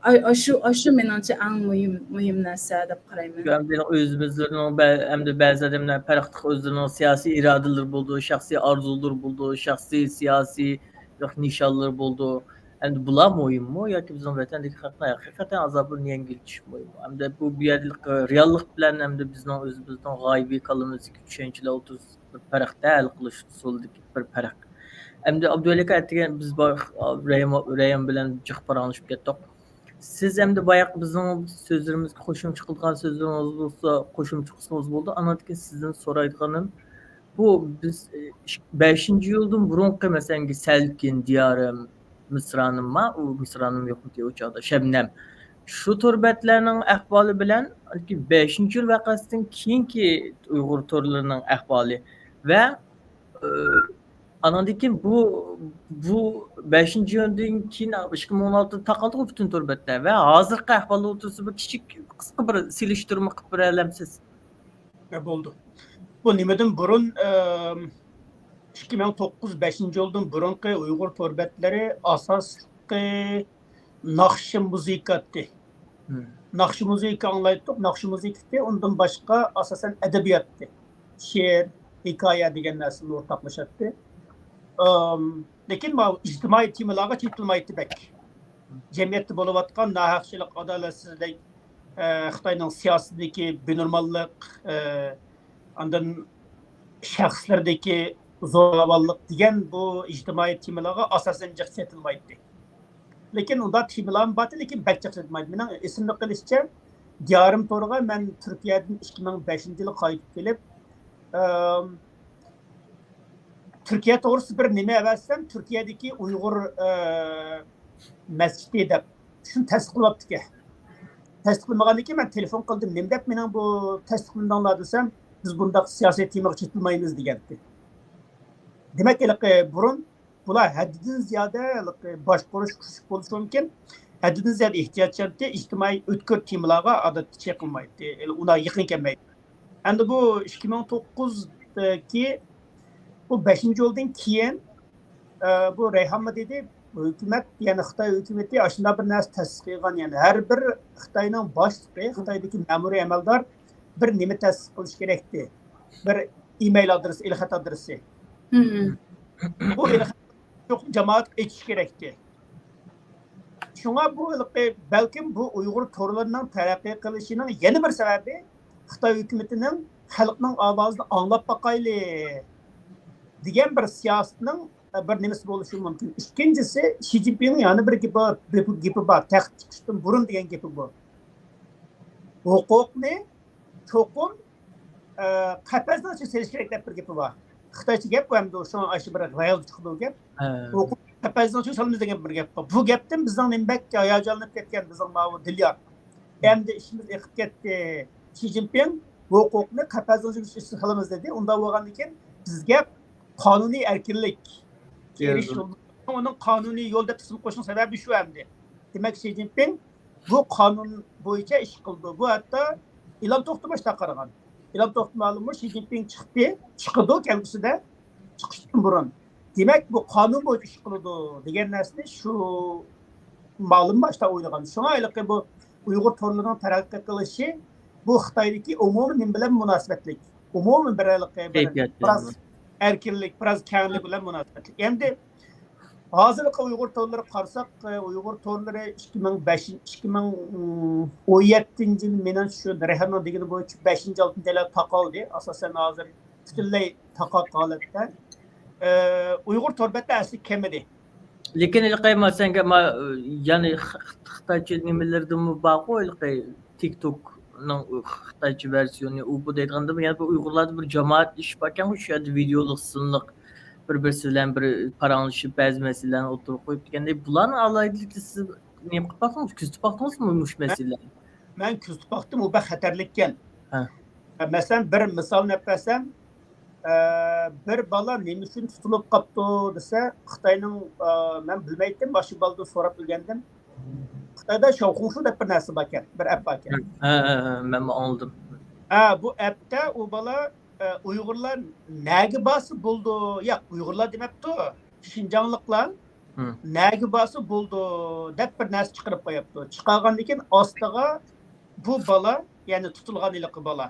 ئاي-، ئاشۇ، ئاشۇ مېنىڭچە ئەڭ مۇھىم، مۇھىم نەرسە دەپ قارايمەن. شۇ ئەمدى ئۆزىمىزلىرىنىڭ بە-، ئەمدى بەزى ئادەملەر پەرقلىق ئۆزلىرىنىڭ سىياسىي ئىرادىلىرى بولىدۇ، شەخسىي ئارزۇلىرى بولىدۇ، شەخسىي سىياسىي نىشانلىرى بولىدۇ. ئەمدى بۇلار مۇھىممۇ ياكى بىزنىڭ ۋەتەندىكى خەقنىڭ ھەقىقەتەن ئازابىنى يەڭگۈللىتىش مۇھىممۇ؟ ئەمدى بۇ، بۇ يەردىكى رېئاللىق بىلەن ئەمدى بىزنىڭ ئۆزىمىزنىڭ غايىۋى كاللىمىزدىكى چۈشەنچىلەر ئوتتۇرىسىدا بىر پەرقتە ھەل قىلىش ئۇسۇلىدىكى بىر پەرق. ئەمدى ئابدۇئەلىكا ئەتىگەن بىز بار-، رەيھان، رەيھان بىلەن جىق پاراڭلىشىپ كەتتۇق. سىز ئەمدى باياقى بىزنىڭ سۆزلىرىمىزگە قوشۇمچە قىلىدىغان سۆزلىرىڭىز بولسا، قوشۇمچە قىلسىڭىز بولىدۇ. ئاندىن كېيىن سىزدىن سورايدىغىنىم، بۇ بىز، ئى، ئىك-، بەشىنچى ئىيۇلدىن بۇرۇنقى، مەسىلەن، سەلكىن، دىيارىم، مىسرانىم ما-، ئۇ مىسرانىم يوقمىكى ئۇ چاغدا، شەبنەم. شۇ تور بەتلەرنىڭ ئەھۋالى بىلەن بەشىنچى ئىيۇل ۋەقەسىدىن كېيىنكى ئۇيغۇر تورلىرىنىڭ ئەھۋالى ۋە، ئى، ئانىڭدىن كېيىن بۇ، بۇ بەشىنچى ئىيۇندىن كېيىن ئىككى مىڭ ئون ئالتىدا تاقالدىغۇ پۈتۈن تور بەتلەر ۋە ھازىرقى ئەھۋال ئوتتۇرىسىدا بىر كىچىك، قىسقا بىر سېلىشتۇرما قىلىپ بېرەلەمسىز؟ ھە، بولدى. بۇ نېمىدىن بۇرۇن، ئىم، ئىككى مىڭ توققۇز، بەشىنچى يىلدىن بۇرۇنقى ئۇيغۇر تور بەتلىرى ئاساسلىقى ناخشا مۇزىكا ئىدى. مم. ناخشا مۇزىكا ئاڭلايتتۇق، ناخشا مۇزىكا ئىدى، ئۇندىن باشقا ئاساسەن ئەدەبىيات ئىدى. شېئىر، ھېكايە دېگەن نەرسىدىن ئورتاقلىشاتتى. ئىم، لېكىن ماۋۇ ئىجتىمائىي تېمىلارغا چېتىلمايتتى بەك. جەمئىيەتتە بولۇۋاتقان ناھەقچىلىك، ئادالەتسىزلىك، ئە، خىتاينىڭ سىياسىتىدىكى بىنورماللىق، ئە، ئاندىن شەخسلىرىدىكى زوراۋانلىق دېگەن بۇ ئىجتىمائىي تېمىلارغا ئاساسەن جىق چېتىلمايتتى. لېكىن ئۇنداق تېمىلارمۇ بارتى، لېكىن بەك جىق چېتىلمايتتى. مېنىڭ ئېسىمدە قېلىشىچە، دىيارىم تورىغا مەن تۈركىيەدىن ئىككى مىڭ بەشىنچى يىلى قايتىپ كېلىپ، ئەم، تۈركىيە توغرىسىدا بىر نېمە ئەۋەتسەم، تۈركىيەدىكى ئۇيغۇر، ئە، مەسچىتى دەپ شۇنى تەستىقلاپتىكەن. تەستىقلىمىغاندىن كېيىن مەن تېلېفون قىلدىم. نېمە دەپ مېنىڭ بۇ تەستىقلىمىدىڭلار دېسەم، بىز بۇنداق سىياسىي تېمىغا چېتىلمايمىز دېگەنتى. دېمەك، ھېلىقى بۇرۇن بۇلار ھەددىدىن زىيادە ھېلىقى باشقۇرۇش كۈچلۈك بولۇشى مۇمكىن. ھەددىدىن زىيادە ئېھتىياتچانتى، ئىجتىمائىي ئۆتكۈر تېمىلارغا ئادەتتە چېقىلمايتتى، ئۇلار يېقىن كەلمەيتتى. ئەمدى بۇ ئىككى مىڭ توققۇزدىكى بۇ بەشىنچى يولدىن كېيىن، ئە، بۇ رەيھانمۇ دېدى، ھۆكۈمەت، يەنى خىتاي ھۆكۈمىتى ئاشۇنداق بىر نەرسە تەسىس قىلغان، يەنى ھەر بىر خىتاينىڭ باشلىقى، خىتايدىكى مەمۇرىي ئەمەلدار بىر نېمە تەسىس قىلىشى كېرەكتى. بىر ئىمېيل ئادرېسى، ئېلخەت ئادرېسى. بۇ ئېلخەت چوقۇم جامائەتكە ئېچىش كېرەكتى. شۇڭا بۇ ھېلىقى، بەلكىم بۇ ئۇيغۇر تورلىرىنىڭ تەرەققىي قىلىشىنىڭ يەنە بىر سەۋەبى خىتاي ھۆكۈمىتىنىڭ خەلقنىڭ ئاۋازىنى ئاڭلاپ باقايلى دېگەن بىر سىياسىتىنىڭ بىر نېمىسى بولۇشى مۇمكىن. ئىككىنچىسى، شى جىنپىڭنىڭ يەنە بىر گېپى، گېپى بار، تەخت چىقىشتىن بۇرۇن دېگەن گېپى بۇ. ھوقۇقنى چوقۇم، ئە، قەپەسنىڭ ئىچىگە سېلىش كېرەك دەپ بىر گېپى بار. خىتايچە گەپ بۇ ئەمدى، شۇڭا ئاشۇ بىر غەيۋەت چىقىدۇ گەپ. ھە. ھوقۇق قەپەسنىڭ ئىچىگە سالىمىز دېگەن بىر گەپ بار. بۇ گەپتىن بىزنىڭ نېمە بەك ھاياجانلىنىپ كەتكەن بىزنىڭ ماۋۇ دىليار. ئەمدى ئىشىمىز ئېقىپ كەتتى. شى جىنپىڭ ھوقۇقنى قەپەسنىڭ ئىچىگە سالىمىز دېدى. ئۇنداق بولغاندىن كېيىن بىزگە قانۇنىي ئەركىنلىك ئېرىشىش يولى. ئۇنىڭ قانۇنىي يول دەپ ئىسىم قويۇشنىڭ سەۋەبى شۇ ئەمدى. دېمەك، شى جىنپىڭ بۇ قانۇن بويىچە ئىش قىلىدۇ. بۇ ھەتتا ئىلھام توختى باشتا قارىغان. ئىلھام توختى مەلۇممۇ، شى جىنپىڭ چىقتى، چىقىدۇ كەلگۈسىدە، چىقىشتىن بۇرۇن. دېمەك، بۇ قانۇن بويىچە ئىش قىلىدۇ دېگەن نەرسىنى شۇ مەلۇم باشتا ئويلىغان. شۇڭا ھېلىقى بۇ ئۇيغۇر تورلىرىنىڭ تەرەققىي قىلىشى بۇ خىتايدىكى ئومۇمىي نېمە بىلەن مۇناسىۋەتلىك؟ ئومۇمىي بىر ھېلىقى بىر كەيپىيات بىراز بىلەن. ئەركىنلىك، بىراز كەڭلىك بىلەن مۇناسىۋەتلىك. ئەمدى ھازىرقى ئۇيغۇر تورلىرىغا قارىساق، ئۇيغۇر تورلىرى ئىككى مىڭ بەش، ئىككى مىڭ ئون يەتتىنچى يىل، مېنىڭچە، شۇ رەھەمنىڭ دېگىنى بويىچە بەشىنچى، ئالتىنچى ئايلاردا تاقالدى. ئاساسەن، ھازىر پۈتۈنلەي تاقاق ھالەتتە. ئە، ئۇيغۇر تور بەتلىرى ئەسلى كەمىدى. لېكىن ھېلىقى ما سەنگە ما، يەنى خ-، خ-، خىتايچە نېمىلىرىدىمۇ بارغۇ، ھېلىقى تىك توكنىڭ خىتايچە ۋېرسىيونى، ئۇ بۇ دەيدىغاندىمۇ، يەنى بۇ ئۇيغۇرلاردا بىر جامائەت ئىش باركەنغۇ، شۇ يەردە ۋىدېئولۇق سىنلىق بىر-بىرسى بىلەن بىر پاراڭلىشىپ، بەزى مەسىلىلەرنى ئوتتۇرىغا قويۇپ دېگەندەك، بۇلارنىڭ ئالاھىدىلىكىنى سىز نېمە قىلىپ باقتىڭىز، كۆزىتىپ باقتىڭىزمۇ مۇشۇ مەسىلىلەرنى؟ مەن كۆزىتىپ باقتىم، ئۇ بەك خەتەرلىككەن. ھە. مەسىلەن، بىر مىسال ئەپ بەرسەم، ئە، بىر بالا نېمە ئۈچۈن تۇتۇلۇپ قاپتۇ دېسە، خىتاينىڭ، ئە، مەن بىلمەيتتىم، ماشۇ بالىدىن سوراپ ئۆگەندىم. خىتايدا شاۋخۇڭشۇ دەپ بىر نەرسە باركەن، بىر ئەپ باركەن. ھە، ھە، ھە، مەنمۇ ئاڭلىدىم. ھە، بۇ ئەپتە ئۇ بالا، ئە، ئۇيغۇرلار نەگە بارسا بولىدۇ، ياق، ئۇيغۇرلار دېمەپتۇ، شىنجاڭلىقلار ھە. نەگە بارسا بولىدۇ دەپ بىر نەرسە چىقىرىپ قويۇپتۇ. چىقارغاندىن كېيىن ئاستىغا بۇ بالا، يەنى تۇتۇلغان ھېلىقى بالا،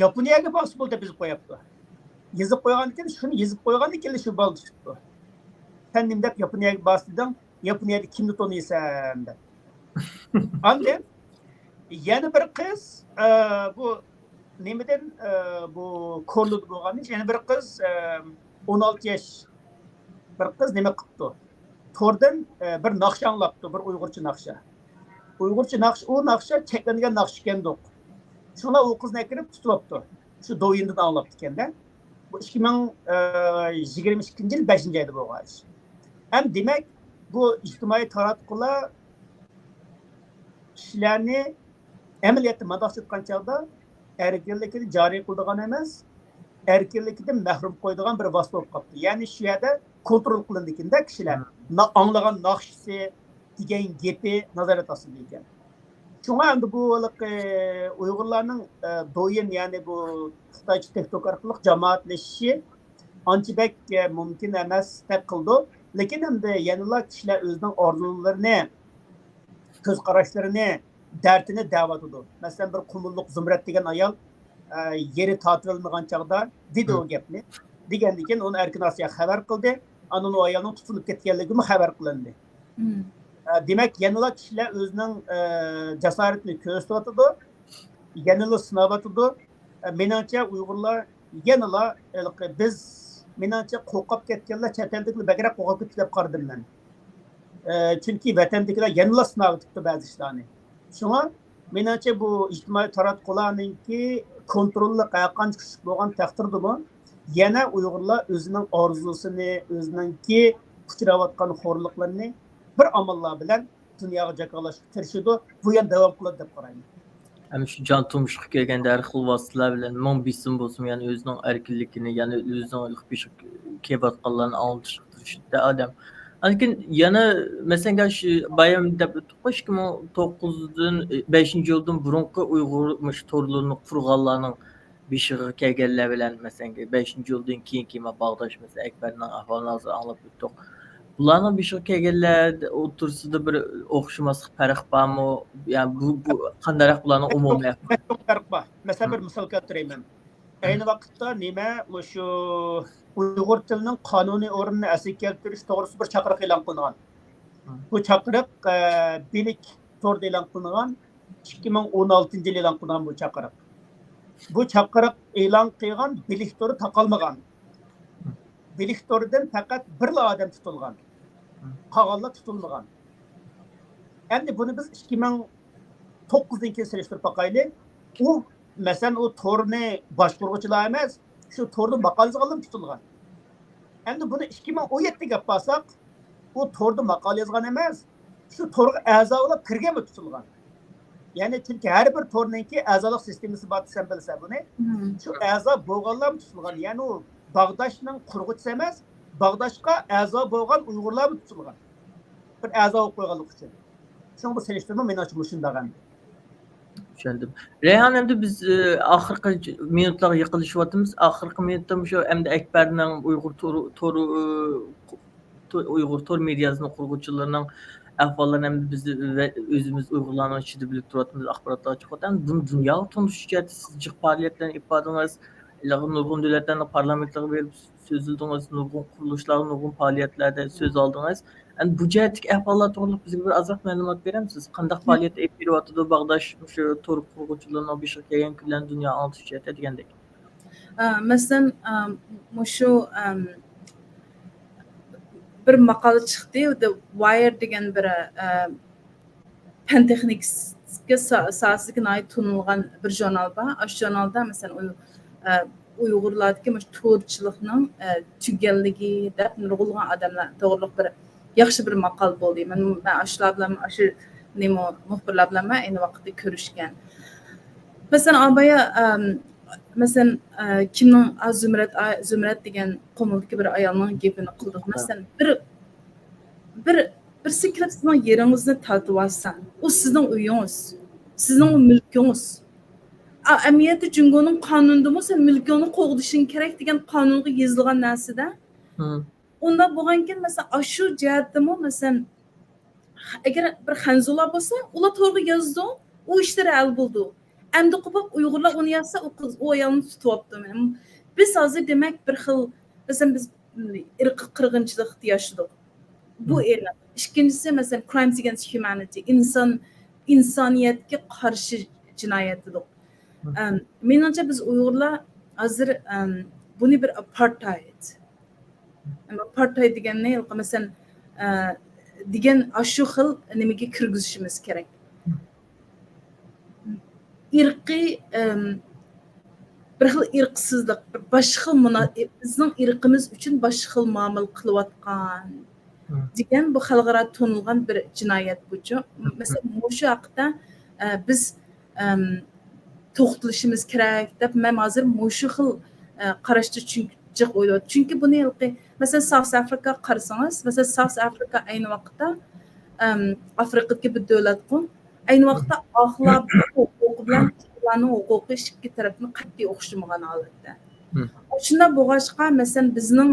ياپونىيەگە بارسا بولدى دەپ يېزىپ قويۇپتۇ. يېزىپ قويغاندىن كېيىن، شۇنى يېزىپ قويغاندىن كېيىن شۇ بالا تۇتۇپتۇ. سەن نېمە دەپ ياپونىيەگە بارسا دېدىڭ؟ ياپونىيەدە كىمنى تونۇيسەن دەپ. ئاندىن يەنە بىر قىز، ئە، بۇ نېمىدىن، ئە، بۇ كورلىدا بولغان، يەنە بىر قىز، ئە، ئون ئالتە ياش بىر قىز نېمە قىپتۇ؟ توردىن، ئە، بىر ناخشا ئاڭلاپتۇ، بىر ئۇيغۇرچە ناخشا. ئۇيغۇرچە ناخشا، ئۇ ناخشا چەكلەنگەن ناخشا ئىكەندۇق. شۇڭا ئۇ قىزنى ئەكىرىپ تۇتۇۋاپتۇ. شۇ دوۋيىندىن ئاڭلاپتىكەن-دە. بۇ ئىككى مىڭ يىگىرمە ئىككىنچى يىل بەشىنچى ئايدا بولغان ئىش. ھەم دېمەك، بۇ ئىجتىمائىي تاراتقۇلار كىشىلەرنى ئەمەلىيەتتە مانداقچە ئېيتقان چاغدا ئەركىنلىكىنى جارى قىلىدىغان ئەمەس، ئەركىنلىكىدىن مەھرۇم قويىدىغان بىر ۋاسىتە بولۇپ قاپتۇ. يەنى شۇ يەردە كونترول قىلىنىدىكەن-دە كىشىلەر. ھە. نا-، ئاڭلىغان ناخشىسى، دېگەن گېپى نازارەت ئاستىدا ئىكەن. شۇڭا ئەمدى بۇ ھېلىقى ئۇيغۇرلارنىڭ، ئە، دوۋيىن، يەنى بۇ خىتايچە تىك توك ئارقىلىق جامائەتلىشىشى ئانچە بەك، ئە، مۇمكىن ئەمەستەك قىلىدۇ. لېكىن ئەمدى يەنىلا كىشىلەر ئۆزىنىڭ ئارزۇلىرىنى، كۆز قاراشلىرىنى، دەردىنى دەۋاتىدۇ. مەسىلەن، بىر قۇمۇللۇق زۇمرەت دېگەن ئايال، ئە، يېرى تارتىۋالمىغان چاغدا دېدى ئۇ ھە. گەپنى. دېگەندىن كېيىن ئۇنى ئەركىن ئاسىيا خەۋەر قىلدى. ئاندىن ئۇ ئايالنىڭ تۇتۇلۇپ كەتكەنلىكىمۇ خەۋەر قىلىندى. مم. ئە، دېمەك، يەنىلا كىشىلەر ئۆزىنىڭ، ئە، جاسارىتىنى كۆرسىتىۋاتىدۇ، يەنىلا سىناۋاتىدۇ. ئە، مېنىڭچە، ئۇيغۇرلار يەنىلا ھېلىقى بىز، مېنىڭچە، قورقۇپ كەتكەنلەر چەت ئەلدىكىلەر بەكرەك قورقۇپ كېتىپتۇ دەپ قارىدىم مەن. ئە، چۈنكى ۋەتەندىكىلەر يەنىلا سىناۋېتىپتۇ بەزى ئىشلارنى. شۇڭا، مېنىڭچە، بۇ ئىجتىمائىي تاراتقۇلارنىڭكى كونتروللۇق ھەرقانچە كۈچلۈك بولغان تەقدىردىمۇ، يەنە ئۇيغۇرلار ئۆزىنىڭ ئارزۇسىنى، ئۆزىنىڭكى ئۇچراۋاتقان خورلۇقلىرىنى بىر ئاماللار بىلەن دۇنياغا جاكارلاشقا تىرىشىدۇ. بۇ يەنە داۋام قىلىدۇ دەپ قارايمەن. ھەم شۇ جان تۇمشۇققا كەلگەندە ھەر خىل ۋاسىتىلەر بىلەن مىڭ بېسىم بولسىمۇ، يەنى ئۆزىنىڭ ئەركىنلىكىنى، يەنى ئۆزىنىڭ بېشىغا كېلىۋاتقانلارنى ئاڭلىتىشقا تىرىشىدۇ ئادەم. لېكىن يەنە، مەسىلەن، شۇ بايام دەپ ئۆتتۇققۇ، ئىككى مىڭ توققۇزدىن، بەشىنچى يىلدىن بۇرۇنقى ئۇيغۇر مۇشۇ تورلىرىنى قۇرغانلارنىڭ بېشىغا كەلگەنلەر بىلەن، مەسىلەن، بەشىنچى يىلدىن كېيىنكى ما باغداش، مەسىلەن، ئەكبەرنىڭ ئەھۋالىنى ھازىر ئاڭلاپ ئۆتتۇق. بۇلارنىڭ بېشىغا كەلگەنلەر ئوتتۇرىسىدا بىر ئوخشىماسلىق، پەرق بارمۇ؟ يا بۇ، بۇ قانداقراق بۇلارنىڭ ئومۇمىي ئەھۋالى؟ پەرق بار. مەسىلەن، بىر مىسال كەلتۈرەيمەن. ئەينى ۋاقىتتا نېمە، مۇشۇ ئۇيغۇر تىلىنىڭ قانۇنىي ئورنىنى ئەسلىگە كەلتۈرۈش توغرىسىدا بىر چاقىرىق ئېلان قىلىنغان. بۇ چاقىرىق، ئە، بىلىك توردا ئېلان قىلىنغان. ئىككى مىڭ ئون ئالتىنچى يىلى ئېلان قىلىنغان بۇ چاقىرىق. بۇ چاقىرىق ئېلان قىلغان بىلىك تورى تاقالمىغان. بىلىك تورىدىن پەقەت بىرلا ئادەم تۇتۇلغان. قالغانلار تۇتۇلمىغان. ئەمدى بۇنى بىز ئىككى مىڭ توققۇزدىن كېيىن سېلىشتۇرۇپ باقايلى. ئۇ، مەسىلەن، ئۇ تورنى باشقۇرغۇچىلار ئەمەس، شۇ توردا ماقالە يازغانلار تۇتۇلغان. ئەمدى بۇنى ئىككى مىڭ ئون يەتتىگە ئاپارساق، ئۇ توردا ماقالە يازغان ئەمەس، شۇ تورغا ئەزا بولۇپ كىرگەنمۇ تۇتۇلغان. يەنى، چۈنكى ھەر بىر تورنىڭكى ئەزالىق سىستېمىسى بار دېسەم بىلىسەن بۇنى. شۇ ئەزا بولغانلارمۇ تۇتۇلغان. يەنى ئۇ باغداشنىڭ قۇرغۇچىسى ئەمەس، باغداشقا ئەزا بولغان ئۇيغۇرلارمۇ تۇتۇلغان. بىر ئەزا بولۇپ قويغانلىقى ئۈچۈن. شۇڭا بۇ سېلىشتۇرما مېنىڭچە مۇشۇنداق ئەمدى. چۈشەندىم. رەيھان، ئەمدى بىز، ئە، ئاخىرقى ج-، مىنۇتلارغا يېقىنلىشىۋاتىمىز. ئاخىرقى مىنۇتتا مۇشۇ ئەمدى ئەكبەرنىڭ ئۇيغۇر تور، تور، ئۇ، قۇ-، تور، ئۇيغۇر تور مېدىياسىنىڭ قۇرغۇچىلىرىنىڭ ئەھۋاللىرىنى ئەمدى بىز ۋە ئۆزىمىز ئۇيغۇرلارنىڭ ئىچىدە بىلىپ تۇرۇۋاتىمىز، ئاخباراتلارغا چىقىۋاتىمىز. بۇنى دۇنياغا تونۇشتۇرۇش جىق پائالىيەتلەرنى ئېلىپ باردىڭىز. ھېلىقى نۇرغۇن دۆلەتلەرنىڭ پارلامېنتلىرىغا بېرىپ سۆزلىدىڭىز، نۇرغۇن قۇرۇلۇشلارغا، نۇرغۇن پائالىيەتلەردە سۆز ئالدىڭىز. ئەمدى بۇ جەھەتتىكى ئەھۋاللار توغرىلىق بىزگە بىر ئازراق مەلۇمات بېرەمسىز؟ قانداق پائالىيەت ئېلىپ بېرىۋاتىدۇ باغداش مۇشۇ تور قۇرغۇچىلىرىنىڭ بېشىغا كەلگەن كۈنلەرنى دۇنياغا ئاڭلىتىش جەھەتتە دېگەندەك؟ ئە، مەسىلەن، ئە، مۇشۇ، ئەم، بىر ماقالە چىقتى، The Wire دېگەن بىر، ئە، پەن تېخنىكا سا-، ساھەسىدىكى ناھايىتى تونۇلغان بىر ژۇرنال بار. ئاشۇ ژۇرنالدا، مەسىلەن، ئۇي-، ئە، ئۇيغۇرلاردىكى مۇشۇ تورچىلىقنىڭ، ئە، تۈگەللىكى دەپ نۇرغۇنلىغان ئادەملەر توغرىلىق بىر ياخشى بىر ماقالە بولدى. مەن، مەن ئاشۇلار بىلەن، ئاشۇ نېمە، مۇخبىرلار بىلەن مەن ئەينى ۋاقىتتا كۆرۈشكەن. مەسىلەن، ئابايا، ئەم، مەسىلەن، ئە، كىمنىڭ، ئا، زۇمرەت، ئا، زۇمرەت دېگەن قۇمۇلدىكى بىر ئايالنىڭ گېپىنى قىلدۇق. مەسىلەن، بىر، بىر، بىرسى كېلىپ سىزنىڭ يېرىڭىزنى تارتىۋالسا، ئۇ سىزنىڭ ئۆيىڭىز، سىزنىڭ ئۇ مۈلكىڭىز. ئا، ئەمەلىيەتتە جۇڭگونىڭ قانۇنىدىمۇ سەن مۈلكۈڭنى قوغدىشىڭ كېرەك دېگەن قانۇنغا يېزىلغان نەرسىدە. ئۇنداق بولغانكەن، مەسىلەن، ئاشۇ جەھەتتىمۇ، مەسىلەن، ئەگەر بىر خەنزۇلار بولسا، ئۇلار تورغا يازىدۇ، ئۇ ئىشلىرى ھەل بولىدۇ. ئەمدى قوپۇپ ئۇيغۇرلار ئۇنى يازسا، ئۇ قىز، ئۇ ئايالنى تۇتۇۋاپتۇ. بىز ھازىر دېمەك بىر خىل، مەسىلەن، بىز ئىرقىي قىرغىنچىلىقتا ياشىدۇق. بۇ ئېنىق. ئىككىنچىسى، مەسىلەن، crimes against humanity، ئىنسان، ئىنسانىيەتكە قارشى جىنايەت دېدۇق. ئەم، مېنىڭچە بىز ئۇيغۇرلار ھازىر، ئەم، بۇنى بىر ئاپارتايد، ئاپارتايد دېگەننى، مەسىلەن، ئە، دېگەن ئاشۇ خىل نېمىگە كىرگۈزۈشىمىز كېرەك. ئىرقىي، ئەم، بىر خىل ئىرقسىزلىق، بىر باشقا خىل مۇنا-، بىزنىڭ ئىرقىمىز ئۈچۈن باشقا خىل مۇئامىلە قىلىۋاتقان دېگەن بۇ خەلقئارا تونۇلغان بىر جىنايەت بۇچۇ. مەسىلەن، مۇشۇ ھەقتە، ئە، بىز، ئەم، توختىلىشىمىز كېرەك دەپ، مەن ھازىر مۇشۇ خىل، ئە، قاراشتا چۈنكى جىق ئويلاپ. چۈنكى بۇنى ھېلىقى، مەسىلەن، ساوس ئافرىكاغا قارىسىڭىز، مەسىلەن، ساوس ئافرىكا ئەينى ۋاقىتتا، ئەم، ئافرىقىدىكى بىر دۆلەتقۇ. ئەينى ۋاقىتتا ئاقلار ھوقۇقى بىلان قىزلارنىڭ ھوقۇقى ئىككى تەرەپنى قەتئىي ئوخشىمىغان ھالەتتە. شۇنداق بولغاچقا، مەسىلەن، بىزنىڭ،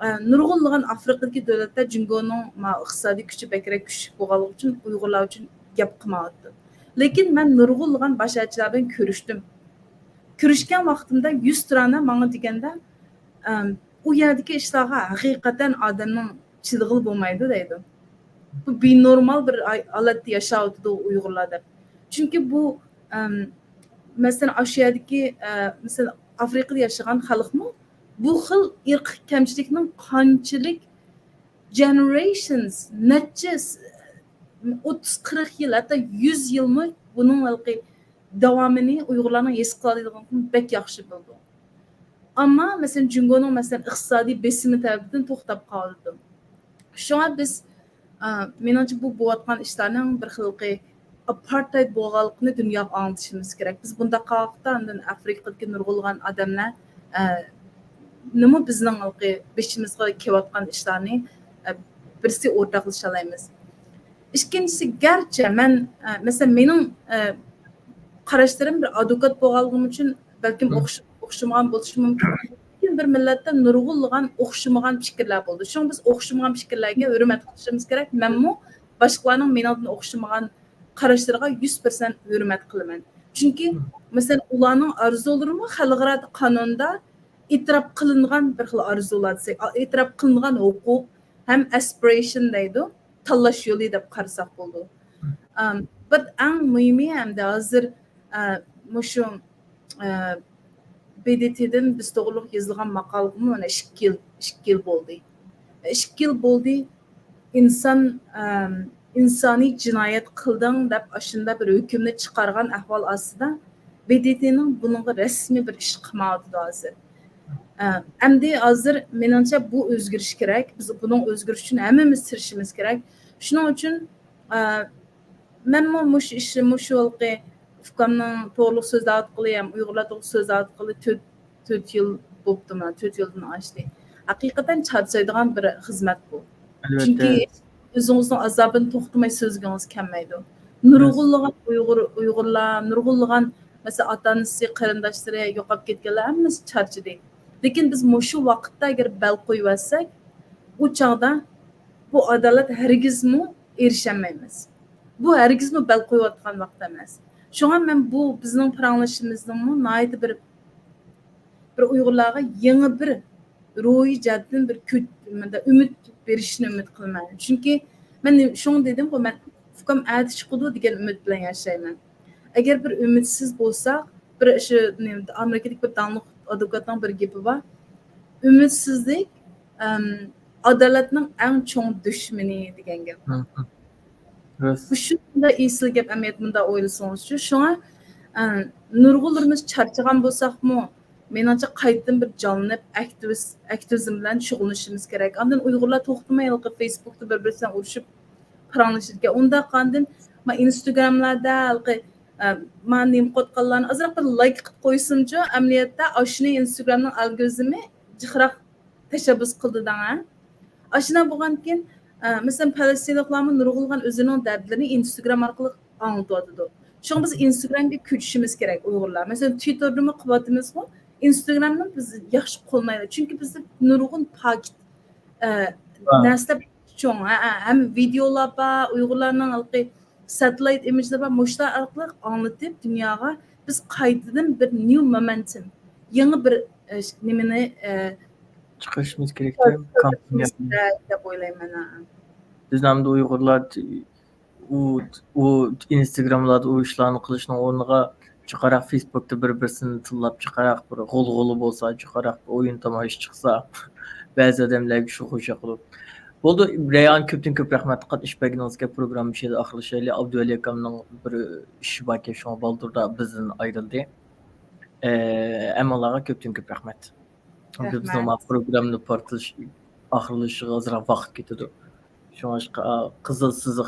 ئە، نۇرغۇنلىغان ئافرىقىدىكى دۆلەتلەر جۇڭگونىڭ ما ئىقتىسادىي كۈچى بەكرەك كۈچلۈك بولغانلىقى ئۈچۈن ئۇيغۇرلار ئۈچۈن گەپ قىلمايۋاتىدۇ. لېكىن مەن نۇرغۇنلىغان باش ئەلچىلەر بىلەن كۆرۈشتۈم. كۆرۈشكەن ۋاقتىمدا يۈز تۇرانە ماڭا دېگەندە، ئەم، ئۇ يەردىكى ئىشلارغا ھەقىقەتەن ئادەمنىڭ چىدىغىلى بولمايدۇ دەيدۇ. بۇ بىنورمال بىر ئاي-، ھالەتتە ياشاۋاتىدۇ ئۇيغۇرلار دەپ. چۈنكى بۇ، ئەم، مەسىلەن، ئاشۇ يەردىكى، ئە، مەسىلەن، ئافرىقىدا ياشىغان خەلقمۇ بۇ خىل ئىرقىي كەمچىلىكنىڭ قانچىلىك generations، نەچچە س-، ئوتتۇز، قىرىق يىل، ھەتتا يۈز يىلمۇ بۇنىڭ ھېلىقى داۋامىنى ئۇيغۇرلارنىڭ ھېس قىلالايدىغانلىقىنى بەك ياخشى بىلىدۇ. ئەمما، مەسىلەن، جۇڭگونىڭ، مەسىلەن، ئىقتىسادىي بېسىمى تەرىپىدىن توختاپ قالىدۇ. شۇڭا بىز، ئا، مېنىڭچە، بۇ بولۇۋاتقان ئىشلارنىڭ بىر خىلقى ئاپارتايد بولغانلىقىنى دۇنياغا ئاڭلىتىشىمىز كېرەك. بىز بۇنداق قىلغانلىقتا، ئاندىن ئافرىقىدىكى نۇرغۇنلىغان ئادەملەر، ئە، نېمە بىزنىڭ ھېلىقى بېشىمىزغا كېلىۋاتقان ئىشلارنى، ئە، بىرسى ئورتاقلىشالايمىز. ئىككىنچىسى، گەرچە مەن، ئە، مەسىلەن، مېنىڭ، ئە، قاراشلىرىم بىر ئادۋوكات بولغانلىقىم ئۈچۈن بەلكىم ئوخش-، ئوخشىمىغان بولۇشى مۇمكىن. لېكىن بىر مىللەتتە نۇرغۇنلىغان ئوخشىمىغان پىكىرلەر بولىدۇ. شۇڭا بىز ئوخشىمىغان پىكىرلەرگە ھۆرمەت قىلىشىمىز كېرەك. مەنمۇ باشقىلارنىڭ مېنىڭدىن ئوخشىمىغان قاراشلىرىغا يۈز پىرسەنت ھۆرمەت قىلىمەن. چۈنكى، مەسىلەن، ئۇلارنىڭ ئارزۇلىرىمۇ خەلقئارا قانۇندا ئېتىراپ قىلىنغان بىر خىل ئارزۇلار دېسەك، ئېتىراپ قىلىنغان ھوقۇق ھەم ئاسپىرېيشن دەيدۇ، تاللاش يولى دەپ قارىساق بولىدۇ. ئام، بىر ئەڭ مۇھىمى ھەمدە ھازىر، ئە، مۇشۇ، ئە، بې دې تېدىن بىز توغرۇلۇق يېزىلغان ماقالىغىمۇ مانا ئىككى يىل، ئىككى يىل بولدى. ئىككى يىل بولدى. ئىنسان، ئەم، ئىنسانىي جىنايەت قىلدىڭ دەپ ئاشۇنداق بىر ھۆكۈمنى چىقارغان ئەھۋال ئاستىدا، بې دې تېنىڭ بۇنىڭغا رەسمىي بىر ئىش قىلمايۋاتىدۇ ھازىر. ئە، ئەمدى ھازىر مېنىڭچە بۇ ئۆزگىرىش كېرەك. بىز بۇنىڭ ئۆزگىرىشى ئۈچۈن ھەممىمىز تىرىشىشىمىز كېرەك. شۇنىڭ ئۈچۈن، ئە، مەنمۇ مۇشۇ ئىشنى، مۇشۇ ھېلىقى ئۇكامنىڭ توغرۇلۇق سۆزلەۋاتقىلى ھەم ئۇيغۇرلار توغرۇلۇق سۆزلەۋاتقىلى تۆت، تۆت يىل بوپتۇ، مانا، تۆت يىلدىن ئاشتى. ھەقىقەتەن چارچايدىغان بىر خىزمەت بۇ. ئەلۋەتتە. چۈنكى ئۆزىڭىزنىڭ ئازابىنى توختىماي سۆزلىگىڭىز كەلمەيدۇ. نۇرغۇنلىغان ئۇيغۇر، ئۇيغۇرلار، نۇرغۇنلىغان، مەسىلەن، ئاتا-ئانىسى، قېرىنداشلىرى يوقاپ كەتكەنلەر ھەممىسى چارچىدى. لېكىن بىز مۇشۇ ۋاقىتتا ئەگەر بەل قويۇۋەتسەك، ئۇ چاغدا بۇ ئادالەت ھەرگىزمۇ ئېرىشەلمەيمىز. بۇ ھەرگىزمۇ بەل قويۇۋاتقان ۋاقىت ئەمەس. شۇڭا مەن بۇ بىزنىڭ پاراڭلىشىشىمىزنىڭمۇ ناھايىتى بىر، بىر ئۇيغۇرلارغا يېڭى بىر روھىي جەھەتتىن بىر كۈچ، مۇنداق ئۈمىد بېرىشىنى ئۈمىد قىلىمەن. چۈنكى مەن شۇڭا دېدىمغۇ، مەن ئۇكام ئەتە چىقىدۇ دېگەن ئۈمىد بىلەن ياشايمەن. ئەگەر بىر ئۈمىدسىز بولساق، بىر شۇ نېمە، ئامېرىكىدىكى بىر داڭلىق ئادۋوكاتنىڭ بىر گېپى بار. ئۈمىدسىزلىك، ئەم، ئادالەتنىڭ ئەڭ چوڭ دۈشمىنى دېگەن گەپ. مۇشۇنداق ئېسىل گەپ ئەمەلىيەتتە، مۇنداق ئويلىسىڭىزچۇ. شۇڭا، ئە، نۇرغۇنلىرىمىز چارچىغان بولساقمۇ، مېنىڭچە قايتىدىن بىر جانلىنىپ، ئاكتىۋىس-، ئاكتىۋىزم بىلەن شۇغۇللىنىشىمىز كېرەك. ئاندىن ئۇيغۇرلار توختىماي ھېلىقى فېيسبۇكتا بىر-بىرسى بىلەن ئۇرۇشۇپ پاراڭلىشىدىكەن. ئۇنداق ئاندىن ما ئىنستاگراملاردا ھېلىقى، ئە، ما نېمە قوتقانلارنى ئازراق بىر لايك قىلىپ قويسىمچۇ، ئەمەلىيەتتە ئاشۇنى ئىنستاگرامنىڭ ئالگورىزمى جىقراق تەشەببۇس قىلدى دەڭ، ھە؟ ئاشۇنداق بولغاندىكىن، ئە، مەسىلەن، پەلەستىنلىقلارمۇ نۇرغۇنلىغان ئۆزىنىڭ دەردلىرىنى ئىنستاگرام ئارقىلىق ئاڭلىتىۋاتىدۇ. شۇڭا بىز ئىنستاگرامغا كۆچۈشىمىز كېرەك ئۇيغۇرلار. مەسىلەن، تىۋىتتېردىمۇ قىلىۋاتىمىزغۇ، ئىنستاگرامنى بىز ياخشى قوللايلى. چۈنكى بىزدە نۇرغۇن پاكىت، ئە، ھە. نەرسىلەر چوڭ، ھە، ھە، ھەم ۋىدېئولار بار، ئۇيغۇرلارنىڭ ھېلىقى ساتېلايت ئىمىجلىرى بار، مۇشۇلار ئارقىلىق ئاڭلىتىپ دۇنياغا بىز قايتىدىن بىر نيۇ مومېنتۇم، يېڭى بىر، ئە، نېمىنى، ئە، چىقىرىشىمىز كېرەك، كۆرسىتىشىمىز كېرەك دەپ ئويلايمەن، ھە. بىزنى ئەمدى ئۇيغۇرلار ئۇ، ئۇ ئىنستاگراملاردا ئۇ ئىشلارنى قىلىشنىڭ ئورنىغا جىقراق فېيسبۇكتا بىر-بىرسىنى تىللاپ، جىقراق بىر غۇلغۇلا بولسا، جىقراق بىر ئويۇن تاماشا چىقسا، بەزى ئادەملەرگە شۇ خوش ياقىدۇ. بولدى، رەيھان، كۆپتىن كۆپ رەھمەت. قات ئىش بەرگىنىڭىزگە، پروگرامما مۇشۇ يەردە ئاخىرلىشايلى. ئابدۇۋەلى ئاكامنىڭ بىر ئىشى باركەن، شۇڭا بالدۇردا بىزدىن ئايرىلدى. ئە، ھەممىڭلارغا كۆپتىن كۆپ رەھمەت. بىزنىڭ رەھمەت. ما پروگراممىنى پارتلاش، ئاخىرلىشىشىغا ئازراق ۋاقىت كېتىدۇ. شۇڭلاشقا، قىزىل سىزىق